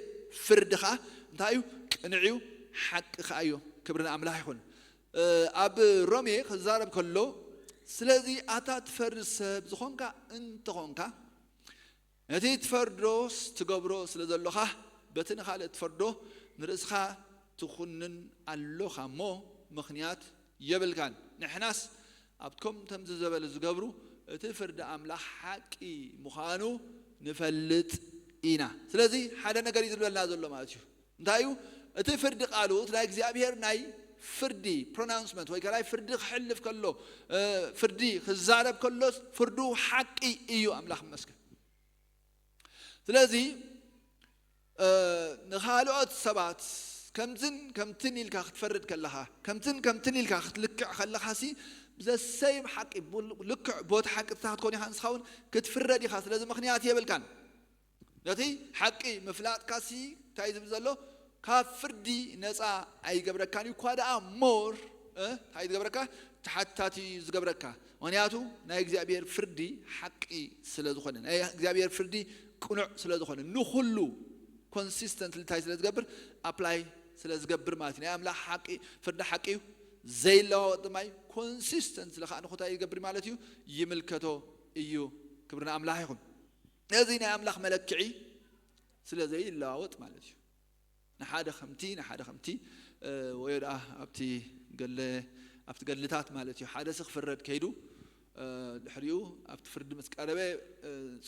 ፍርዲ ከዓ እንታይ እዩ ቅንዕ እዩ ሓቂ ከዓ እዩ ክብሪ ንኣምላኽ ይኹን ኣብ ሮሜ ክዛረብ ከሎ ስለዚ ኣታ ትፈርድ ሰብ ዝኾንካ እንተኾንካ ነቲ ትፈርዶስ ትገብሮ ስለ ዘሎኻ በቲ ንኻልእ ትፈርዶ ንርእስኻ ትኹንን ኣሎኻ እሞ ምኽንያት የብልካን ንሕናስ ኣብቶም ከምዚ ዝበሉ ዝገብሩ እቲ ፍርዲ ኣምላኽ ሓቂ ምዃኑ ንፈልጥ ኢና ስለዚ ሓደ ነገር እዩ ዝብለና ዘሎ ማለት እዩ እንታይ እዩ እቲ ፍርዲ ቃሉ እቲ ናይ እግዚኣብሔር ናይ ፍርዲ ፕሮናውንስመንት ወይ ከላይ ፍርዲ ክሕልፍ ከሎ ፍርዲ ክዛረብ ከሎ ፍርዱ ሓቂ እዩ ኣምላኽ መስገን ስለዚ ንኻልኦት ሰባት ከምዝን ከምትን ኢልካ ክትፈርድ ከለኻ ከምትን ከምትን ኢልካ ክትልክዕ ከለኻሲ ብዘሰይም ሓቂ ልክዕ ቦታ ሓቂ ትታ ክትኮን ኢኻ ንስኻ እውን ክትፍረድ ኢኻ ስለዚ ምኽንያት የብልካን ነቲ ሓቂ ምፍላጥካሲ እንታይ ዝብል ዘሎ ካብ ፍርዲ ነፃ ኣይገብረካን እዩ እኳ ደኣ ሞር እንታይ ዝገብረካ ተሓታቲ እዩ ዝገብረካ ምክንያቱ ናይ እግዚኣብሔር ፍርዲ ሓቂ ስለ ዝኾነ ናይ እግዚኣብሔር ፍርዲ ቅኑዕ ስለ ዝኾነ ንኩሉ ኮንሲስተንት እንታይ ስለ ዝገብር ኣፕላይ ስለ ዝገብር ማለት እዩ ናይ ኣምላኽ ሓቂ ፍርዲ ሓቂ እዩ ዘይለዋወጥ ድማ እዩ ኮንሲስተንት ስለካ ንኩታይ ይገብር ማለት እዩ ይምልከቶ እዩ ክብርና ኣምላኽ ይኹን ነዚ ናይ ኣምላኽ መለክዒ ስለ ዘይለዋወጥ ማለት እዩ ንሓደ ከምቲ ንሓደ ከምቲ ወዮ ደኣ ኣብቲ ገለ ኣብቲ ገድልታት ማለት እዩ ሓደ ሲ ክፍረድ ከይዱ ድሕሪኡ ኣብቲ ፍርዲ ምስ ቀረበ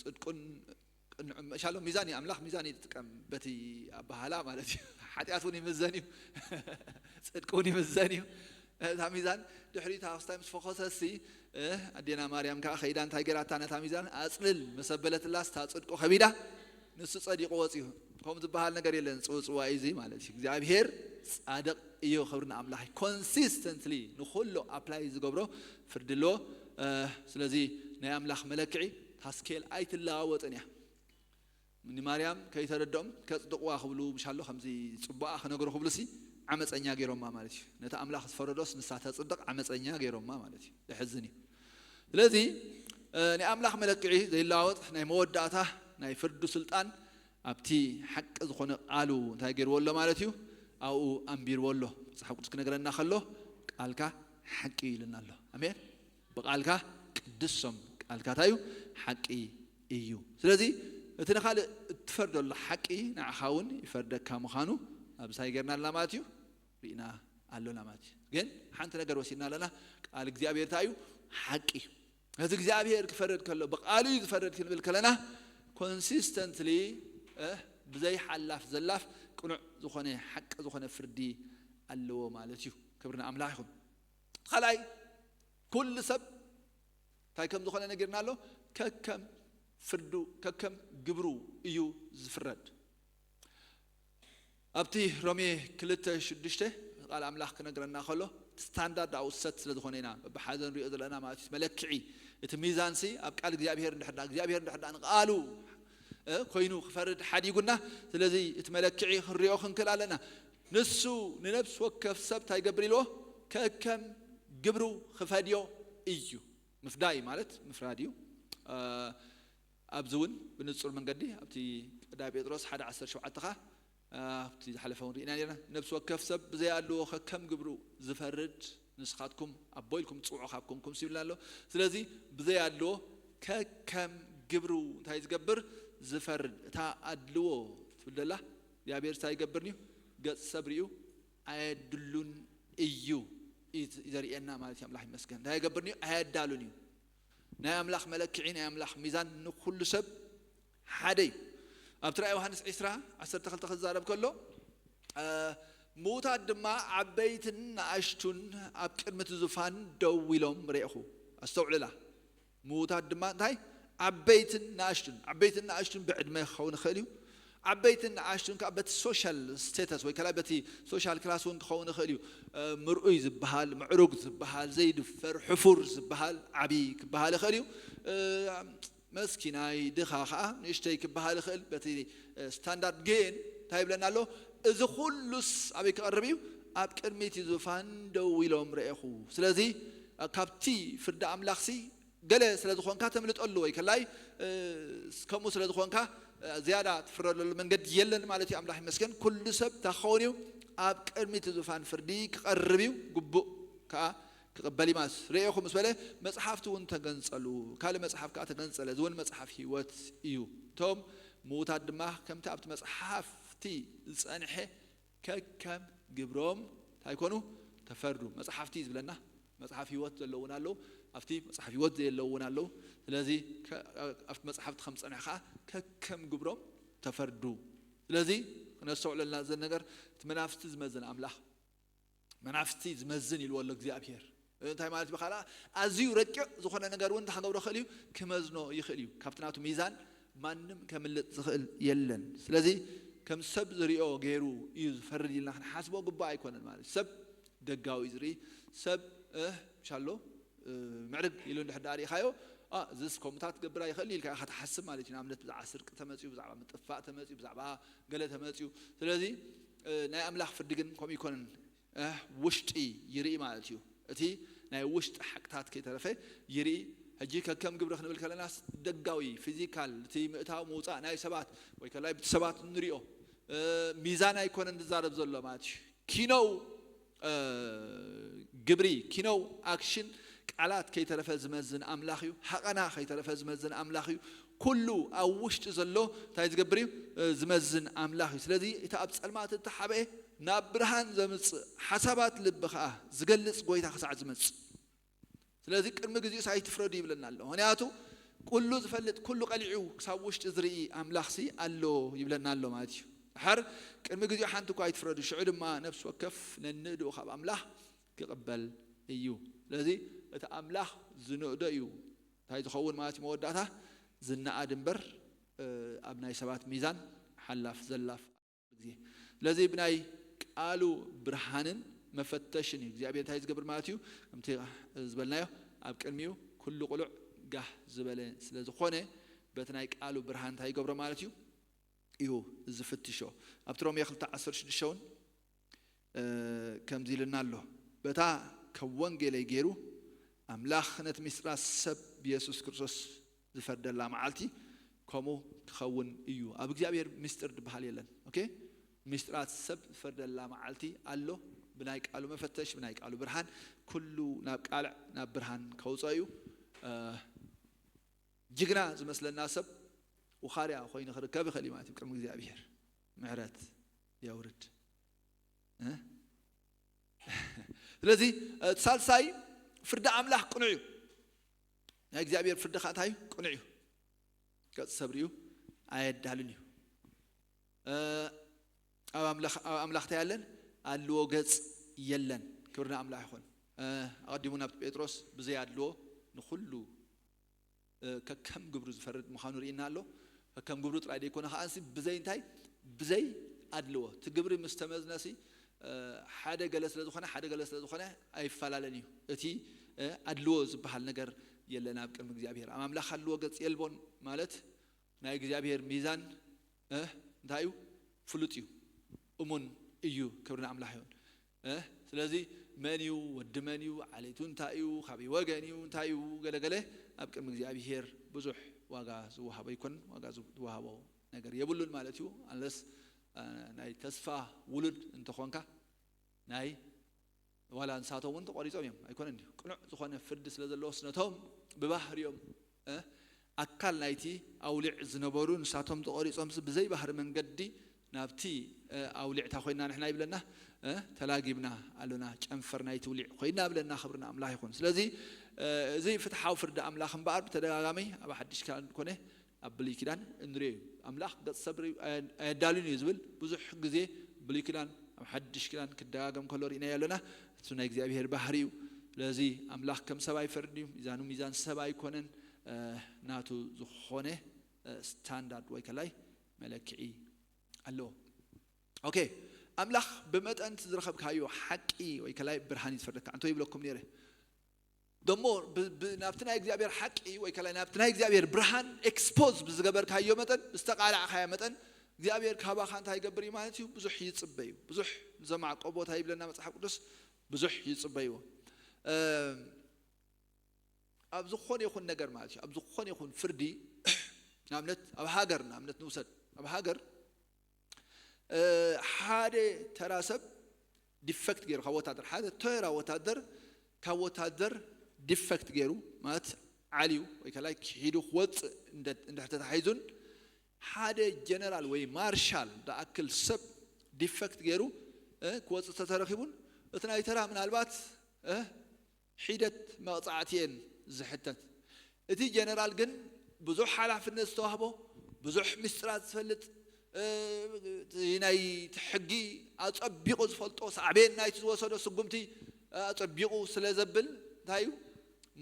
ፅድቁን ቅንዑ መሻሎ ሚዛን እዩ ኣምላኽ ሚዛን እዩ ዝጥቀም በቲ ኣባሃላ ማለት እዩ ሓጢኣት እውን ይምዘን እዩ ፅድቂ እውን ይምዘን እዩ እታ ሚዛን ድሕሪኡ ታክስታይ ምስ ፈኾሰሲ ኣዴና ማርያም ከዓ ከይዳ እንታይ ገይራታ ነታ ሚዛን ኣፅልል መሰበለትላስ እታ ፅድቁ ከቢዳ ንሱ ፀዲቁ ወፂኡ ከምኡ ዝበሃል ነገር የለን ፅውፅዋ እዚ ማለት እዩ እግዚኣብሄር ፃድቕ እዩ ክብሪ ንኣምላኽ ኮንሲስተንትሊ ንኩሉ ኣፕላይ ዝገብሮ ፍርዲ ኣለዎ ስለዚ ናይ ኣምላኽ መለክዒ ታስኬል ኣይትለዋወጥን እያ ንማርያም ከይተረድኦም ከፅድቕዋ ክብሉ ምሻሎ ከምዚ ፅቡኣ ክነግሩ ክብሉ ሲ ዓመፀኛ ገይሮማ ማለት እዩ ነቲ ኣምላኽ ዝፈረዶስ ንሳ ተፅድቕ ዓመፀኛ ገይሮማ ማለት እዩ ዘሕዝን እዩ ስለዚ ናይ ኣምላኽ መለክዒ ዘይለዋወጥ ናይ መወዳእታ ናይ ፍርዱ ስልጣን ኣብቲ ሓቂ ዝኾነ ቃሉ እንታይ ገይርዎ ኣሎ ማለት እዩ ኣብኡ ኣንቢርዎ ኣሎ መፅሓፍ ቅዱስ ክነግረና ከሎ ቃልካ ሓቂ እዩ ኢልና ኣሎ ኣሜን ብቃልካ ቅድሶም ቃልካ እንታይ እዩ ሓቂ እዩ ስለዚ እቲ ንካልእ እትፈርደሉ ሓቂ ንዓኻ እውን ይፈርደካ ምዃኑ ኣብዚ እንታይ ገርና ኣለና ማለት እዩ ርኢና ኣሎና ማለት እዩ ግን ሓንቲ ነገር ወሲድና ኣለና ቃል እግዚኣብሔር እንታይ እዩ ሓቂ እዩ ነዚ እግዚኣብሔር ክፈርድ ከሎ ብቃሉ እዩ ዝፈርድ ክንብል ከለና ኮንሲስተንትሊ ብዘይ ሓላፍ ዘላፍ ቅኑዕ ዝኾነ ሓቂ ዝኾነ ፍርዲ ኣለዎ ማለት እዩ ክብሪ ንኣምላኽ ይኹን ካልኣይ ኩሉ ሰብ እንታይ ከም ዝኾነ ነጊርና ኣሎ ከከም ፍርዱ ከከም ግብሩ እዩ ዝፍረድ ኣብቲ ሮሜ ክልተ ሽዱሽተ ቃል ኣምላኽ ክነግረና ከሎ ስታንዳርድ ኣውሰት ስለ ዝኾነ ኢና በብሓደ ንሪኦ ዘለና ማለት እዩ መለክዒ እቲ ሚዛንሲ ኣብ ቃል እግዚኣብሔር እንድሕዳ እግዚኣብሔር እንድሕዳ ንቃሉ ኮይኑ ክፈርድ ሓዲጉና ስለዚ እቲ መለክዒ ክንሪኦ ክንክእል ኣለና ንሱ ንነብሲ ወከፍ ሰብ እንታይ ይገብር ኢልዎ ከከም ግብሩ ክፈድዮ እዩ ምፍዳይ ማለት ምፍራድ እዩ ኣብዚ እውን ብንጹር መንገዲ ኣብቲ ቀዳይ ጴጥሮስ ሓደ ዓሰርተ ሸውዓተ ኻ ኣብቲ ዝሓለፈ እውን ርኢና ነርና ነብሲ ወከፍ ሰብ ብዘይ ኣለዎ ከከም ግብሩ ዝፈርድ ንስኻትኩም ኣቦ ኢልኩም ትፅውዑ ካብ ኮንኩም ይብልና ኣሎ ስለዚ ብዘይ ኣለዎ ከከም ግብሩ እንታይ ዝገብር? ዝፈርድ። እታ ኣድልዎ ትብል ዘላ እግዚኣብሔር እንታይ ይገብርኒ እዩ? ገጽ ሰብ ርእዩ ኣየድሉን እዩ እዩ ዘርእየና ማለት እዩ። ኣምላኽ ይመስገን። እንታይ ይገብርኒ እዩ? ኣየዳሉን እዩ። ናይ ኣምላኽ መለክዒ፣ ናይ ኣምላኽ ሚዛን ንኹሉ ሰብ ሓደ እዩ። ኣብቲ ራእይ ዮሃንስ ዕስራ ዓሰርተ ክልተ ክዛረብ ከሎ፣ እ፣ ምዉታት ድማ ዓበይትን ንኣሽቱን ኣብ ቅድሚ እቲ ዙፋን ደው ኢሎም ርኤኹ። ኣስተውዕልላ። ምዉታት ድማ እንታይ? ዓበይትን ንኣሽቱን። ዓበይትን ንኣሽቱን ብዕድመ ክኸውን ይኽእል እዩ። ዓበይትን ንኣሽቱን ከዓ በቲ ሶሻል ስቴተስ ወይ ከላይ በቲ ሶሻል ክላስ እውን ክኸውን ይኽእል እዩ። እ፣ ምርኡይ ዝበሃል፣ ምዕሩግ ዝበሃል፣ ዘይድፈር፣ ሕፉር ዝበሃል፣ ዓብዪ ክበሃል ይኽእል እዩ። እ፣ መስኪናይ፣ ድኻ ከዓ ንእሽተይ ክበሃል ይኽእል። በቲ፣ እ፣ ስታንዳርድ ግን እንታይ ይብለና ኣሎ? እዚ ኩሉስ ኣበይ ክቐርብ እዩ? ኣብ ቅድሚ እቲ ዙፋን ደው ኢሎም ረኤኹ። ስለዚ፣ እ፣ ካብቲ ፍርዲ ኣምላኽሲ ገለ ስለ ዝኾንካ ተምልጠሉ ወይ ከላይ፣ እ፣ ከምኡ ስለ ዝኾንካ፣ እ፣ ዝያዳ ትፍረደሉ መንገዲ የለን ማለት እዩ። ኣምላኽ ይመስገን። ኩሉ ሰብ እንታይ ክኸውን እዩ? ኣብ ቅድሚ እቲ ዙፋን ፍርዲ ክቐርብ እዩ፣ ግቡእ ከዓ ክቕበል እዩ ማለት እዩ። ርእኹ ምስ በለ መጽሓፍቲ እውን ተገንጸሉ፣ ካልእ መጽሓፍ ከዓ ተገንጸለ፣ እዚ እውን መጽሓፍ ህይወት እዩ። እቶም ምዉታት ድማ ከምቲ ኣብቲ መጽሓፍቲ ዝጸንሐ ከከም ግብሮም እንታይ ኮኑ? ተፈርዱ። መጽሓፍቲ እዩ ዝብለና። መጽሓፍ ህይወት ዘለዉ እውን ኣለዉ፣ ኣብቲ መጽሓፍ ህይወት ዘየለዉ እውን ኣለዉ። ስለዚ ከ-፣ ኣብቲ መጽሓፍቲ ከም ዝጸንሐ ከዓ ከከም ግብሮም ተፈርዱ። ስለዚ ክነስተውዕለልና ዘን ነገር፣ እቲ መናፍስቲ ዝመዝን ኣምላኽ፣ መናፍስቲ ዝመዝን ኢልዎ ኣሎ እግዚኣብሔር። እንታይ ማለት እዩ? ብኻልኣ ኣዝዩ ረቂቕ ዝኾነ ነገር እውን እንታይ ክገብሮ ይኽእል እዩ? ክመዝኖ ይኽእል እዩ። ካብቲ ናቱ ሚዛን ማንም ከምልጥ ዝኽእል የለን። ስለዚ ከም ሰብ ዝሪኦ ገይሩ እዩ ዝፈርድ ኢልና ክንሓስቦ ግቡእ ኣይኮነን ማለት እዩ። ሰብ ደጋዊ እዩ ዝርኢ። ሰብ፣ እህ፣ ምሻሎ፣ እ፣ ምዕርግ ኢሉ እንድሕር ደኣ ርኢኻዮ፣ "ኣ፣ እዚስ ከምኡታት ክገብር ኣይኽእልን" ኢልካ ኢኻ ትሓስብ ማለት እዩ። ንኣብነት ብዛዕባ ስርቂ ተመፅዩ፣ ብዛዕባ ምጥፋእ ተመፅዩ፣ ብዛዕባ ገለ ተመፅዩ። ስለዚ፣ እ፣ ናይ ኣምላኽ ፍርዲ ግን ከምኡ ይኮነን። እህ፣ ውሽጢ ይርኢ ማለት እዩ። እቲ ናይ ውሽጢ ሓቅታት ከይተረፈ ይርኢ። ሕጂ ከከም ግብሪ ክንብል ከለናስ ደጋዊ፣ ፊዚካል፣ እቲ ምእታው ምውፃእ ናይ ሰባት ወይ ከላይ ብቲ ሰባት ንሪኦ፣ እ፣ ሚዛን ኣይኮነን ዝዛረብ ዘሎ ማለት እዩ። ኪነው፣ እ፣ ግብሪ፣ ኪነው ኣክሽን፣ ቃላት ከይተረፈ ዝመዝን ኣምላኽ እዩ። ሃቐና ከይተረፈ ዝመዝን ኣምላኽ እዩ። ኩሉ ኣብ ውሽጢ ዘሎ እንታይ ዝገብር እዩ? እ፣ ዝመዝን ኣምላኽ እዩ። ስለዚ እቲ ኣብ ጸልማት እተሓብአ ናብ ብርሃን ዘምጽእ፣ ሓሳባት ልቢ ኸኣ ዝገልጽ ጐይታ ክሳዕ ዝመጽእ። ስለዚ ቅድሚ ግዜኡስ ኣይትፍረዱ ይብለና ኣሎ። ምኽንያቱ ኩሉ ዝፈልጥ፣ ኩሉ ቀሊዑ ክሳብ ውሽጢ ዝርኢ ኣምላኽሲ ኣሎ ይብለና ኣሎ ማለት እዩ። ድሓር ቅድሚ ግዜኡ ሓንቲ እኳ ኣይትፍረዱ፣ ሽዑ ድማ ነፍሲ ወከፍ ነንእድኡ ካብ ኣምላኽ ክቕበል እዩ። ስለዚ እቲ ኣምላኽ ዝንእዶ እዩ እንታይ ዝኸውን ማለት እዩ? መወዳእታ ዝነኣድ እምበር፣ እ፣ ኣብ ናይ ሰባት ሚዛን ሓላፍ ዘላፍ ግዜ። ስለዚ ብናይ ቃሉ ብርሃንን መፈተሽን እዩ እግዚኣብሔር እንታይ ዝገብር ማለት እዩ? ከምቲ ዝበልናዮ ኣብ ቅድሚኡ ኩሉ ቅሉዕ ጋህ ዝበለ ስለ ዝኾነ በቲ ናይ ቃሉ ብርሃን እንታይ ይገብሮ ማለት እዩ? እዩ ዝፍትሾ። ኣብቲ ሮሜ ክልተ ዓሰርተ ሽዱሽተ እውን፣ እ፣ ከምዚ ኢልና ኣሎ፣ "በታ ከም ወንጌለይ ገይሩ ኣምላኽ ነቲ ምስጢራት ሰብ ብየሱስ ክርስቶስ ዝፈርደላ መዓልቲ ከምኡ ክኸውን እዩ።" ኣብ እግዚኣብሔር ምስጢር ዝበሃል የለን። ኦኬ? ምስጢራት ሰብ ዝፈርደላ መዓልቲ ኣሎ። ብናይ ቃሉ መፈተሽ፣ ብናይ ቃሉ ብርሃን ኩሉ ናብ ቃልዕ፣ ናብ ብርሃን ከውፅኦ እዩ። እ፣ ጅግና ዝመስለና ሰብ ውኻርያ ኮይኑ ክርከብ ይኽእል እዩ ማለት እዩ ቅድሚ እግዚኣብሔር። ምሕረት የውርድ። እ? ስለዚ፣ እ፣ እቲ ሳልሳይ ፍርዲ ኣምላኽ ቅኑዕ እዩ። ናይ እግዚኣብሔር ፍርዲ ኸኣ እንታይ እዩ? ቅኑዕ እዩ። ገጽ ሰብ ርእዩ ኣየዳልን እዩ። እ፣ ኣብ ኣምላኽ፣ ኣብ ኣምላኽ እንታይ ኣለን? ኣድልዎ ገጽ የለን። ክብሪ ንኣምላኽ ይኹን። እ፣ ኣቐዲሙ ናብቲ ጴጥሮስ ብዘይ ኣድልዎ ንኹሉ፣ እ፣ ከከም ግብሩ ዝፈርድ ምዃኑ ርኢና ኣሎ። ከከም ግብሩ ጥራይ ደይኮነ ከኣ፣ እንሲ ብዘይ እንታይ? ብዘይ ኣድልዎ። እቲ ግብሪ ምስ ተመዝነሲ፣ እ፣ ሓደ ገለ ስለ ዝኾነ፣ ሓደ ገለ ስለ ዝኾነ ኣይፈላለን እዩ። እቲ፣ እ፣ ኣድልዎ ዝበሃል ነገር የለን ኣብ ቅድሚ እግዚኣብሔር። ኣብ ኣምላኽ ኣድልዎ ገጽ የልቦን ማለት ናይ እግዚኣብሔር ሚዛን፣ እ፣ እንታይ እዩ? ፍሉጥ እዩ። እሙን እዩ። ክብሪ ንኣምላኽ ይኹን። እ፣ ስለዚ መን እዩ? ወዲ መን እዩ? ዓሌቱ እንታይ እዩ? ካበይ ወገን እዩ? እንታይ እዩ? ገለገለ ኣብ ቅድሚ እግዚኣብሔር ብዙሕ ዋጋ ዝወሃቦ ኣይኮነን። ዋጋ ዝወሃቦ ነገር የብሉን ማለት እዩ። ኣንለስ፣ እ፣ ናይ ተስፋ ውሉድ እንተኾንካ ናይ ዋላ ንሳቶም እውን ተቖሪጾም እዮም። ኣይኮነን ድዩ? ቅኑዕ ዝኾነ ፍርዲ ስለ ዘለዎስ ነቶም ብባህሪኦም፣ እ፣ ኣካል ናይቲ ኣውሊዕ ዝነበሩ ንሳቶም ተቖሪጾምሲ ብዘይ ባህሪ መንገዲ ናብቲ ኣውሊዕታ ኮይና ንሕና ይብለና ተላጊብና ኣሎና። ጨንፈር ናይቲ ውሊዕ ኮይና ብለና። ክብርና ኣምላኽ ይኹን። ስለዚ እዚ ፍትሓዊ ፍርዲ ኣምላኽ እምበኣር ብተደጋጋሚ ኣብ ሓድሽ ኪዳን ኮነ ኣብ ብሉይ ኪዳን እንሪኦ እዩ። ኣምላኽ ገጽ ሰብ ኣየዳልን እዩ ዝብል ብዙሕ ግዜ ብሉይ ኪዳን ኣብ ሓድሽ ኪዳን ክደጋገም ከሎ ርኢናዮ ኣለና። እሱ ናይ እግዚኣብሔር ባህሪ እዩ። ስለዚ ኣምላኽ ከም ሰብ ኣይፈርድን እዩ። ሚዛኑ ሚዛን ሰብ ኣይኮነን። ናቱ ዝኾነ ስታንዳርድ ወይ ከላይ መለክዒ ኣለዎ። ኦኬ፣ ኣምላኽ ብመጠን እቲ ዝረኸብካዮ ሓቂ ወይ ከላይ ብርሃን እዩ ዝፈርደካ። እንቶ ይብለኩም ነይረ ደሞ ናብቲ ናይ እግዚኣብሔር ሓቂ ወይ ከላይ ናብቲ ናይ እግዚኣብሔር ብርሃን ኤክስፖዝ ብዝገበርካዮ መጠን፣ ብዝተቃላዕካዮ መጠን እግዚኣብሔር ካባኻ እንታይ ይገብር እዩ ማለት እዩ? ብዙሕ ይጽበ እዩ። ብዙሕ ንዘማዕቆ ቦታ ይብለና መጽሓፍ ቅዱስ፣ ብዙሕ ይጽበይዎ። ኣብ ዝኾነ ይኹን ነገር ማለት እዩ፣ ኣብ ዝኾነ ይኹን ፍርዲ ንኣብነት ኣብ ሃገር ንኣብነት ንውሰድ። ኣብ ሃገር ሓደ ተራ ሰብ ዲፈክት ገይሩ ካብ ወታደር፣ ሓደ ተራ ወታደር ካብ ወታደር ዲፈክት ገይሩ ማለት ዓልዩ ወይ ከላይ ክሒዱ ክወፅእ እንድሕር ተታሒዙን ሓደ ጀነራል ወይ ማርሻል ዝኣክል ሰብ ዲፈክት ገይሩ ክወፅእ ተተረኪቡን እቲ ናይ ተራ ምናልባት ሒደት መቕፃዕቲ እየን ዝሕተት። እቲ ጀነራል ግን ብዙሕ ሓላፍነት ዝተዋህቦ፣ ብዙሕ ምስጢራት ዝፈልጥ፣ ናይ ሕጊ ኣፀቢቑ ዝፈልጦ፣ ሳዕቤን ናይቲ ዝወሰዶ ስጉምቲ ኣፀቢቑ ስለ ዘብል እንታይ እዩ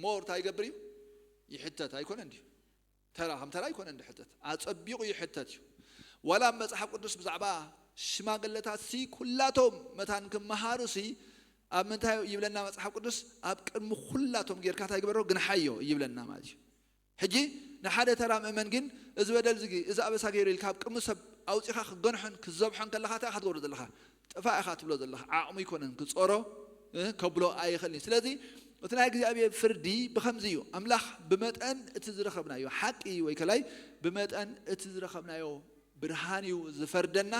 ሞር እንታይ ይገብር እዩ ይሕተት ኣይኮነን ድዩ? ተራ ከም ተራ ኣይኮነን ዝሕተት፣ ኣጸቢቑ ይሕተት እዩ። ዋላ ኣብ መጽሓፍ ቅዱስ ብዛዕባ ሽማግለታት ሲ ኩላቶም መታን ክመሃሩ ሲ ኣብ ምንታይ ይብለና መጽሓፍ ቅዱስ? ኣብ ቅድሚ ኩላቶም ጌርካ እንታይ ግበሮ ግንሓዮ ይብለና ማለት እዩ። ሕጂ ንሓደ ተራ ምእመን ግን እዚ በደል እዚ እዚ ኣበሳ ገይሩ ኢልካ ኣብ ቅድሚ ሰብ ኣውጺኻ ክገንሖን ክዘብሖን ከለኻ እንታይ ኢኻ ትገብሮ ዘለኻ? ጥፋእ ኢኻ ትብሎ ዘለኻ። ዓቕሙ ኣይኮነን ክጾሮ ከብሎ ኣይኽእልን እዩ። ስለዚ እቲ ናይ እግዚኣብሔር ፍርዲ ብኸምዚ እዩ። ኣምላኽ ብመጠን እቲ ዝረኸብናዮ ሓቂ ወይ ከላይ ብመጠን እቲ ዝረኸብናዮ ብርሃን እዩ ዝፈርደና።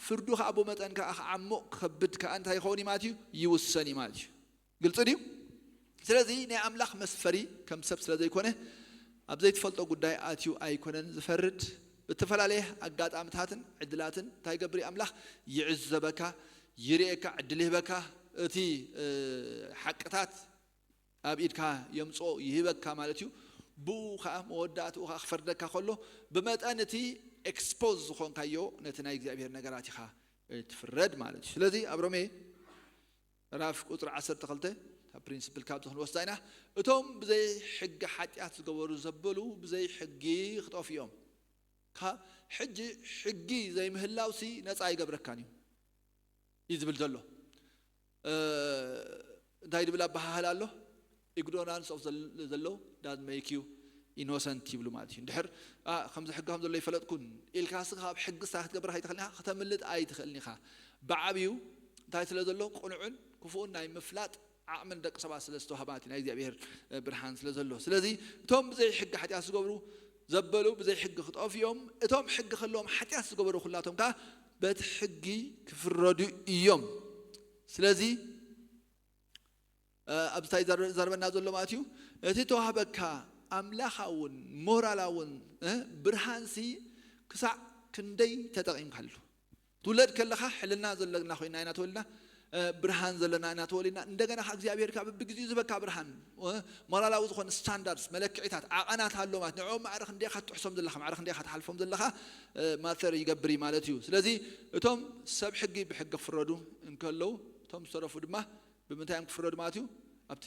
ፍርዱ ከዓ ብመጠን ከዓ ክዓሙቕ ክኸብድ ከዓ እንታይ ይኸውን እዩ ማለት እዩ? ይውሰን እዩ ማለት እዩ። ግልፂ ድዩ? ስለዚ ናይ ኣምላኽ መስፈሪ ከም ሰብ ስለ ዘይኮነ ኣብ ዘይትፈልጦ ጉዳይ ኣትዩ ኣይኮነን ዝፈርድ። ብተፈላለየ ኣጋጣምታትን ዕድላትን እንታይ ይገብር እዩ ኣምላኽ? ይዕዘበካ፣ ይርእየካ፣ ዕድል ይህበካ፣ እቲ ሓቅታት ኣብ ኢድካ የምፅኦ ይህበካ ማለት እዩ። ብኡ ከዓ መወዳእትኡ ከዓ ክፈርደካ ከሎ ብመጠን እቲ ኤክስፖዝ ዝኾንካዮ ነቲ ናይ እግዚኣብሔር ነገራት ኢኻ ትፍረድ ማለት እዩ። ስለዚ ኣብ ሮሜ ምዕራፍ ቁፅሪ ዓሰርተ ክልተ ካብ ፕሪንስፕል ካብዚ ክንወስዳ ኢና። እቶም ብዘይ ሕጊ ሓጢኣት ዝገበሩ ዘበሉ ብዘይ ሕጊ ክጠፉ እዮም። ካብ ሕጂ ሕጊ ዘይምህላውሲ ነፃ ኣይገብረካን እዩ እዩ ዝብል ዘሎ። እንታይ ድብል ኣበሃህል ኣሎ? ኢግኖራንስ ኦፍ ዘሎ ዳዝ ሜክ ዩ ኢኖሰንት ይብሉ ማለት እዩ። እንድሕር ከምዚ ሕጊ ከም ዘሎ ይፈለጥኩን ኢልካ ስኻ ካብ ሕጊ ስታ ክትገብር ኣይትኽእልን ኢኻ፣ ክተምልጥ ኣይትኽእልን ኢኻ። ብዓብዩ እንታይ ስለ ዘሎ ቅኑዕን ክፉኡን ናይ ምፍላጥ ዓቕምን ደቂ ሰባት ስለ ዝተዋህባ እቲ ናይ እግዚኣብሔር ብርሃን ስለ ዘሎ። ስለዚ እቶም ብዘይ ሕጊ ሓጢኣት ዝገብሩ ዘበሉ ብዘይ ሕጊ ክጠፉ እዮም። እቶም ሕጊ ከለዎም ሓጢኣት ዝገበሩ ኩላቶም ከዓ በቲ ሕጊ ክፍረዱ እዮም። ስለዚ ኣብዚ እንታይ ዘርበና ዘሎ ማለት እዩ? እቲ ተዋህበካ ኣምላኻውን ሞራላውን ብርሃንሲ ክሳዕ ክንደይ ተጠቒምካሉ? ትውለድ ከለኻ ሕልና ዘለና ኮይና ኢና ተወልና፣ ብርሃን ዘለና ኢና ተወሊና። እንደገና ካብ እግዚኣብሔር ካብ ብግዚኡ ዝበካ ብርሃን ሞራላዊ ዝኾነ ስታንዳርድስ መለክዒታት ዓቐናት ኣሎ ማለት ንዕኦም ማዕረ ክንደኻ ትጥሕሶም ዘለኻ ማዕረ ክንደኻ ትሓልፎም ዘለኻ ማተር ይገብር ማለት እዩ። ስለዚ እቶም ሰብ ሕጊ ብሕጊ ክፍረዱ እንከለዉ እቶም ዝተረፉ ድማ ብምንታይ እዮም ክፍረዱ ማለት እዩ? ኣብቲ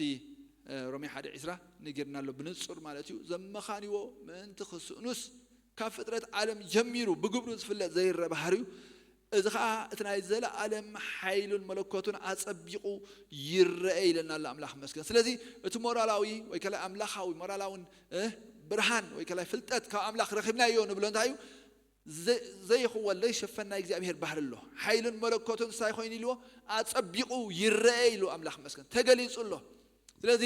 ሮሜ ሓደ ዕስራ ነጊርና ኣሎ ብንጹር ማለት እዩ። ዘመኻንዎ ምእንቲ ክስእኑስ ካብ ፍጥረት ዓለም ጀሚሩ ብግብሩ ዝፍለጥ ዘይረ ባህርዩ እዚ ኸዓ እቲ ናይ ዘለኣለም ሓይሉን መለኮቱን ኣጸቢቑ ይረአ ኢለና ኣሎ ኣምላኽ መስገን። ስለዚ እቲ ሞራላዊ ወይ ከላይ ኣምላኻዊ ሞራላውን ብርሃን ወይ ከላይ ፍልጠት ካብ ኣምላኽ ረኺብናዮ ንብሎ እንታይ እዩ? ዘይኽወል ዘይሸፈን ናይ እግዚኣብሔር ባህር ኣሎ። ሓይሉን መለኮቱን እንታይ ኮይኑ ኢልዎ? ኣጸቢቑ ይረአ ኢሉ ኣምላኽ መስገን ተገሊጹ ኣሎ። ስለዚ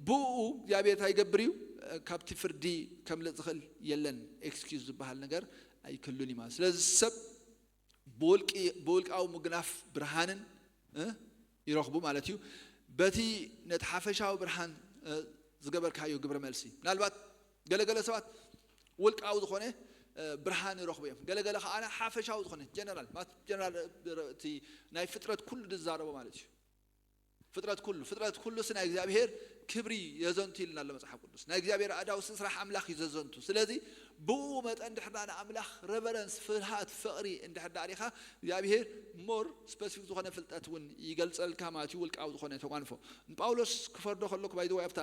ብኡ እግዚኣብሔር እንታይ ይገብር እዩ? ካብቲ ፍርዲ ከምልጥ ዝኽእል የለን። ኤክስኪዩዝ ዝበሃል ነገር ኣይክሉን እዩ ማለት። ስለዚ ሰብ ብውልቃዊ ምግናፍ ብርሃንን ይረኽቡ ማለት እዩ። በቲ ነቲ ሓፈሻዊ ብርሃን ዝገበርካዮ ግብረ መልሲ ምናልባት ገለገለ ሰባት ውልቃዊ ዝኾነ ብርሃን ይረኽቡ እዮም። ገለገለ ከዓና ሓፈሻዊ ዝኾነ ጀነራል ማለት ጀነራል፣ እቲ ናይ ፍጥረት ኩሉ ዝዛረቦ ማለት እዩ። ፍጥረት ኩሉ ፍጥረት ኩሉ ሲ ናይ እግዚኣብሔር ክብሪ የዘንቱ ኢልና ኣሎ መጽሓፍ ቅዱስ። ናይ እግዚኣብሔር ኣዳውሲ ስራሕ ኣምላኽ እዩ ዘዘንቱ። ስለዚ ብኡ መጠን ድሕር ንኣምላኽ ረቨረንስ፣ ፍርሃት፣ ፍቕሪ እንድሕር ዳሪኻ እግዚኣብሔር ሞር ስፐሲፊክ ዝኾነ ፍልጠት እውን ይገልጸልካ ማለት እዩ። ውልቃዊ ዝኾነ ተጓንፎ ንጳውሎስ ክፈርዶ ከለኩ ባይዘወይ ኣብታ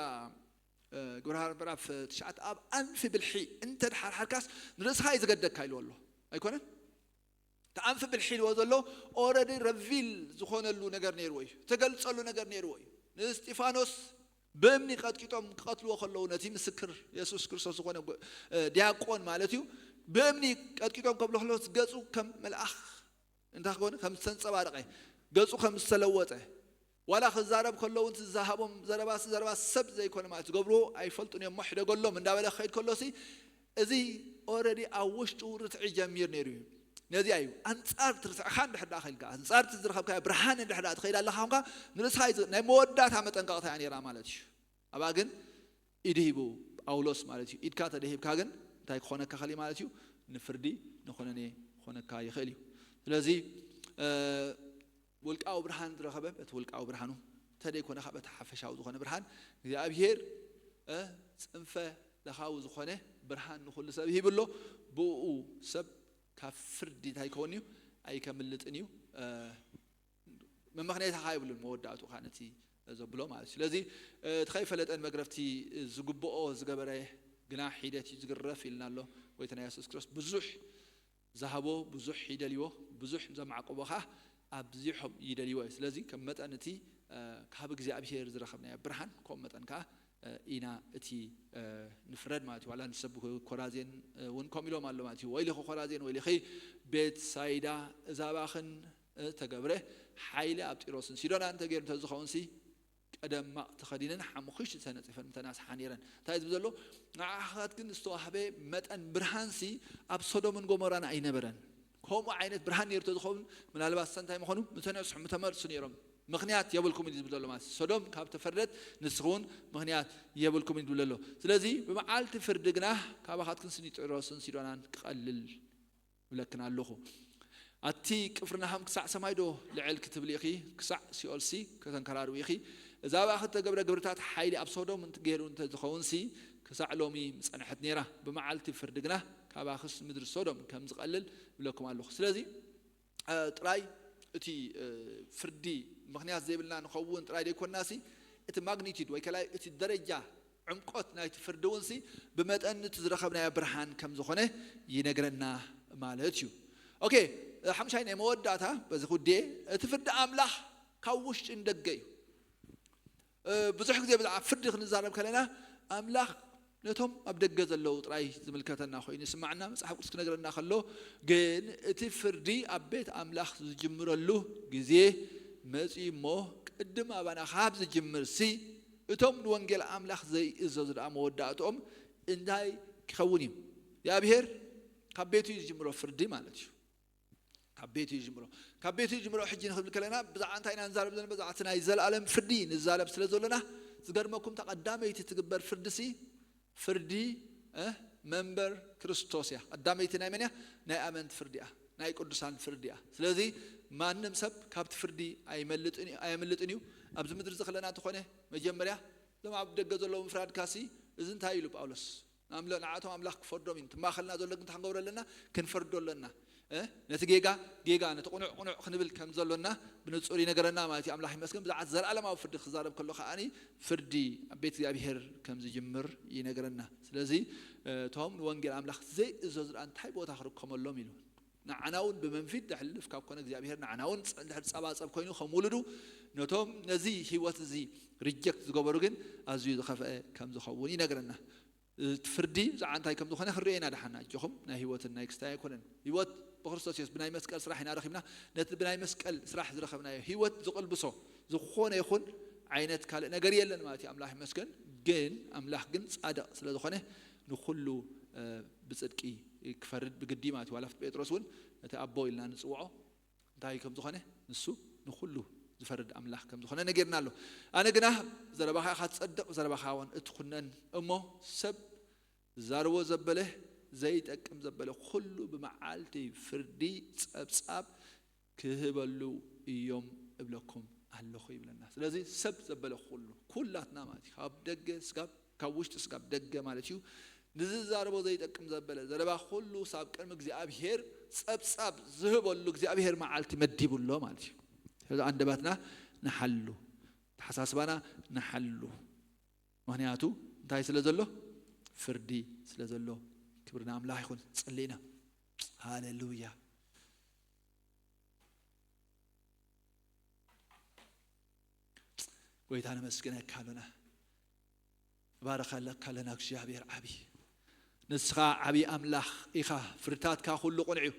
ግብረ ሃዋርያት ምዕራፍ ትሽዓተ ኣብ ኣንፊ ብልሒ እንተ ድሓርሓርካስ ንርእስኻ እዩ ዝገደካ ኢልዎ ኣሎ። ኣይኮነን? እቲ ኣንፊ ብልሒ ኢልዎ ዘሎ ኦረዲ ረቪል ዝኾነሉ ነገር ነይርዎ እዩ። ተገልጸሉ ነገር ነይርዎ እዩ። ንእስጢፋኖስ ብእምኒ ቀጥቂጦም ክቐትልዎ ከለዉ ነቲ ምስክር የሱስ ክርስቶስ ዝኾነ ዲያቆን ማለት እዩ። ብእምኒ ቀጥቂጦም ከብሎ ከለዉ ገጹ ከም መልኣኽ እንታይ ክኾነ ከም ዝተንጸባረቐ፣ ገጹ ከም ዝተለወጠ፣ ዋላ ክዛረብ ከለዉ እቲ ዝሃቦም ዘረባሲ ዘረባ ሰብ ዘይኮነ ማለት ዝገብርዎ ኣይፈልጡን እዮም እሞ ሕደገሎም እንዳበለ ክኸይድ ከሎሲ እዚ ኦረዲ ኣብ ውሽጡ ርትዒ ጀሚር ነይሩ እዩ። ነዚኣ እዩ ኣንጻር ትርትዕኻ እንድሕር ደኣ ኸይልካ ኣንጻር እቲ ዝረኸብካዮ ብርሃን እንድሕር ደኣ ትኸይድ ኣለኻ ኹንካ ንርእስኻ እዩ ዝ- ናይ መወዳእታ መጠንቀቕታ እያ ነይራ ማለት እዩ። ኣብኣ ግን ኢድ ሂቡ ጳውሎስ ማለት እዩ። ኢድካ ተደሂብካ ግን እንታይ ክኾነካ ኸእል ማለት እዩ? ንፍርዲ ንኾነኔ ክኾነካ ይኽእል እዩ። ስለዚ ውልቃዊ ብርሃን ዝረኸበ በቲ ውልቃዊ ብርሃኑ እንተደይኮነ ካብ በቲ ሓፈሻዊ ዝኾነ ብርሃን እግዚኣብሔር ጽንፈ ለኻዊ ዝኾነ ብርሃን ንኹሉ ሰብ ይህብ ኣሎ። ብኡ ሰብ ካብ ፍርዲ እንታይ ይከውን እዩ? ኣይከምልጥን እዩ። መመኽነይታ ካ ይብሉን መወዳእቱ ካ ነቲ ዘብሎ ማለት እዩ። ስለዚ እቲ ከይፈለጠን መግረፍቲ ዝግብኦ ዝገበረ ግና ሒደት እዩ ዝግረፍ ኢልና ኣሎ። ጎይታና የሱስ ክርስቶስ ብዙሕ ዝሃቦ ብዙሕ ይደልይዎ፣ ብዙሕ ዘማዕቆቦ ከዓ ኣብዚሖም ይደልይዎ እዩ። ስለዚ ከም መጠን እቲ ካብ እግዚኣብሔር ዝረኸብናዮ ብርሃን ከምኡ መጠን ከዓ ኢና እቲ ንፍረድ ማለት እዩ። ዋላ ንሰብ ኮራዜን እውን ከምኡ ኢሎም ኣሎ ማለት እዩ። ወይልኺ ኮራዜን ወይልኺ ቤት ሳይዳ እዛባኽን ተገብረ ሓይሊ ኣብ ጢሮስን ሲዶናን ተገይሩ እንተዝኸውን ሲ ቀደም ማቕ ተኸዲነን ሓሙኽሽቲ ተነጺፈን ምተናስሓ ነይረን። እንታይ ዝብል ዘሎ ንዓኻት ግን ዝተዋህበ መጠን ብርሃንሲ ኣብ ሶዶምን ጎሞራን ኣይነበረን። ከምኡ ዓይነት ብርሃን ነይሩ ተዝኸውን ምናልባት ሰንታይ ምኾኑ ምተነስሑ ምተመልሱ ነይሮም። ምኽንያት የብልኩም እዩ ዝብል ዘሎ ማለት ሶዶም ካብ ተፈርደት ንስኹውን ምኽንያት የብልኩም እዩ ዝብል ዘሎ። ስለዚ ብመዓልቲ ፍርዲ ግና ካባኻትክን ስኒ ጢሮስን ሲዶናን ክቐልል ብለክን ኣለኹ። ኣቲ ቅፍርናሃም ክሳዕ ሰማይ ዶ ልዕል ክትብል ኢኺ? ክሳዕ ሲኦልሲ ከተንከራርዊ ኢኺ? እዛ ብኣኺ እተገብረ ግብርታት ሓይሊ ኣብ ሶዶም እንት- ገይሩ እንተዝኸውንሲ ክሳዕ ሎሚ ምጸንሐት ነይራ። ብመዓልቲ ፍርዲ ግና ካባኽስ ምድሪ ሶዶም ከም ዝቐልል እብለኩም ኣለኹ። ስለዚ ጥራይ እቲ ፍርዲ ምኽንያት ዘይብልና ንኸውን ጥራይ ዘይኮንናሲ እቲ ማግኒቲድ ወይ ከላይ እቲ ደረጃ ዕምቆት ናይቲ ፍርዲ እውን ሲ ብመጠን እቲ ዝረኸብናዮ ብርሃን ከም ዝኾነ ይነግረና ማለት እዩ። ኦኬ፣ ሓምሻይ ናይ መወዳእታ በዚ ኩዴ እቲ ፍርዲ ኣምላኽ ካብ ውሽጢ ንደገ እዩ። ብዙሕ ግዜ ብዛዕባ ፍርዲ ክንዛረብ ከለና ኣምላኽ ነቶም ኣብ ደገ ዘለዉ ጥራይ ዝምልከተና ኮይኑ ይስማዕና። መጽሓፍ ቅዱስ ክነግረና ከሎ ግን እቲ ፍርዲ ኣብ ቤት ኣምላኽ ዝጅምረሉ ግዜ መጺኡ እሞ ቅድም ኣባና ካብ ዝጅምር ሲ እቶም ንወንጌል ኣምላኽ ዘይእዘዙ ደኣ መወዳእትኦም እንታይ ክኸውን እዩ? እግዚኣብሔር ካብ ቤቱ እዩ ዝጅምሮ ፍርዲ ማለት እዩ። ካብ ቤቱ እዩ ዝጅምሮ። ካብ ቤቱ እዩ ዝጅምሮ። ሕጂ ንክብል ከለና ብዛዕባ እንታይ ኢና ንዛረብ ዘለና? ብዛዕባ እቲ ናይ ዘለኣለም ፍርዲ ንዛረብ ስለ ዘለና ዝገርመኩም ተቐዳመይቲ ትግበር ፍርዲ ሲ ፍርዲ መንበር ክርስቶስ እያ። ቀዳመይቲ ናይ መን እያ? ናይ ኣመንቲ ፍርዲ እያ። ናይ ቅዱሳን ፍርዲ እያ። ስለዚ ማንም ሰብ ካብቲ ፍርዲ ኣየምልጥን እዩ። ኣብዚ ምድሪ እዚ ከለና እንተኾነ መጀመርያ እዞም ኣብ ደገ ዘለዉ ምፍራድካ ሲ እዚ እንታይ ኢሉ ጳውሎስ ንኣምለ ንዓቶም ኣምላኽ ክፈርዶም እዩ። እቲ ማእኸልና ዘሎ ግን እንታይ ክንገብሮ ኣለና? ክንፈርዶ ኣለና። ነቲ ጌጋ ጌጋ ነቲ ቁኑዕ ቁኑዕ ክንብል ከም ዘሎና ብንጹር ይነገረና ማለት እዩ። ኣምላኽ ይመስገን። ብዛዕባ ዘለኣለማዊ ፍርዲ ክዛረብ ከሎ ከዓኒ ፍርዲ ኣብ ቤት እግዚኣብሔር ከም ዝጅምር ይነገረና። ስለዚ እቶም ንወንጌል ኣምላኽ ዘይእዘዙ ደኣ እንታይ ቦታ ክርከመሎም ኢሉ ንዓና እውን ብመንፊት ዘሕልፍ ካብ ኮነ እግዚኣብሔር ንዓና እውን ድሕር ጸባጸብ ኮይኑ ከም ውሉዱ ነቶም ነዚ ህይወት እዚ ሪጀክት ዝገበሩ ግን ኣዝዩ ዝኸፍአ ከም ዝኸውን ይነግረና። እቲ ፍርዲ ብዛዕባ እንታይ ከም ዝኾነ ክንርኢ ኢና። ደሓና ኣጆኹም ናይ ህይወትን ናይ ክስታይ ኣይኮነን። ህይወት ብክርስቶስ የሱስ ብናይ መስቀል ስራሕ ኢና ረኺብና። ነቲ ብናይ መስቀል ስራሕ ዝረኸብናዮ ህይወት ዝቕልብሶ ዝኾነ ይኹን ዓይነት ካልእ ነገር የለን ማለት እዩ። ኣምላኽ ይመስገን። ግን ኣምላኽ ግን ጻድቕ ስለ ዝኾነ ንኹሉ ብጽድቂ ክፈርድ ብግዲ ማለት እዩ። ዋላ ኣብቲ ጴጥሮስ እውን እቲ ኣቦ ኢልና ንጽውዖ እንታይ ከም ዝኾነ ንሱ ንኹሉ ዝፈርድ ኣምላኽ ከም ዝኾነ ነጊርና ኣሎ። ኣነ ግና ዘረባኻ ኢኻ ትጸድቕ ዘረባኻ እውን እትኹነን እሞ ሰብ ዝዛረቦ ዘበለ ዘይጠቅም ዘበለ ኩሉ ብመዓልቲ ፍርዲ ጸብጻብ ክህበሉ እዮም እብለኩም ኣለኹ ይብለና። ስለዚ ሰብ ዘበለ ኩሉ፣ ኩላትና ማለት እዩ፣ ካብ ደገ ስጋብ ካብ ውሽጢ ስጋብ ደገ ማለት እዩ። ንዝዛረቦ ዘይጠቅም ዘበለ ዘረባ ኩሉ ሳብ ቅድሚ እግዚኣብሔር ጸብጻብ ዝህበሉ እግዚኣብሔር መዓልቲ መዲቡ ኣሎ ማለት እዩ። ስለዚ ኣንደበትና ንሓሉ፣ ተሓሳስባና ንሓሉ። ምክንያቱ እንታይ ስለ ዘሎ? ፍርዲ ስለ ዘሎ። ክብሪ ንኣምላኽ ይኹን። ጽሊእና። ሃሌሉያ። ጎይታ ነመስግነካ ኣሎና። ባረኸለካ ኣለና እግዚኣብሔር ዓቢ። ንስኻ ዓቢ ኣምላኽ ኢኻ። ፍርድታትካ ኩሉ ቅኑዕ እዩ።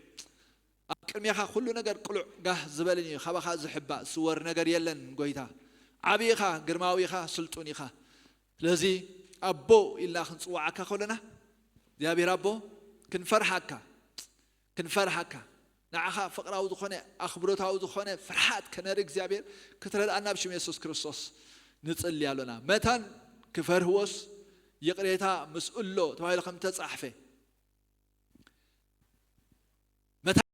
ኣብ ቅድሜኻ ኩሉ ነገር ቅሉዕ ጋህ ዝበልን እዩ። ካባኻ ዝሕባእ ስወር ነገር የለን ጎይታ። ዓቢ ኢኻ፣ ግርማዊ ኢኻ፣ ስልጡን ኢኻ። ስለዚ ኣቦ ኢልና ክንጽዋዓካ ከለና እግዚኣብሔር ኣቦ ክንፈርሓካ ክንፈርሃካ፣ ንዓኻ ፍቕራዊ ዝኾነ ኣኽብሮታዊ ዝኾነ ፍርሃት ከነርኢ እግዚኣብሔር ክትረድኣና ኣብ ሽም የሱስ ክርስቶስ ንጽሊ ኣሎና። መታን ክፈርህዎስ ይቕሬታ ምስ እሎ ተባሂሉ ከም ተጻሕፈ፣ መታን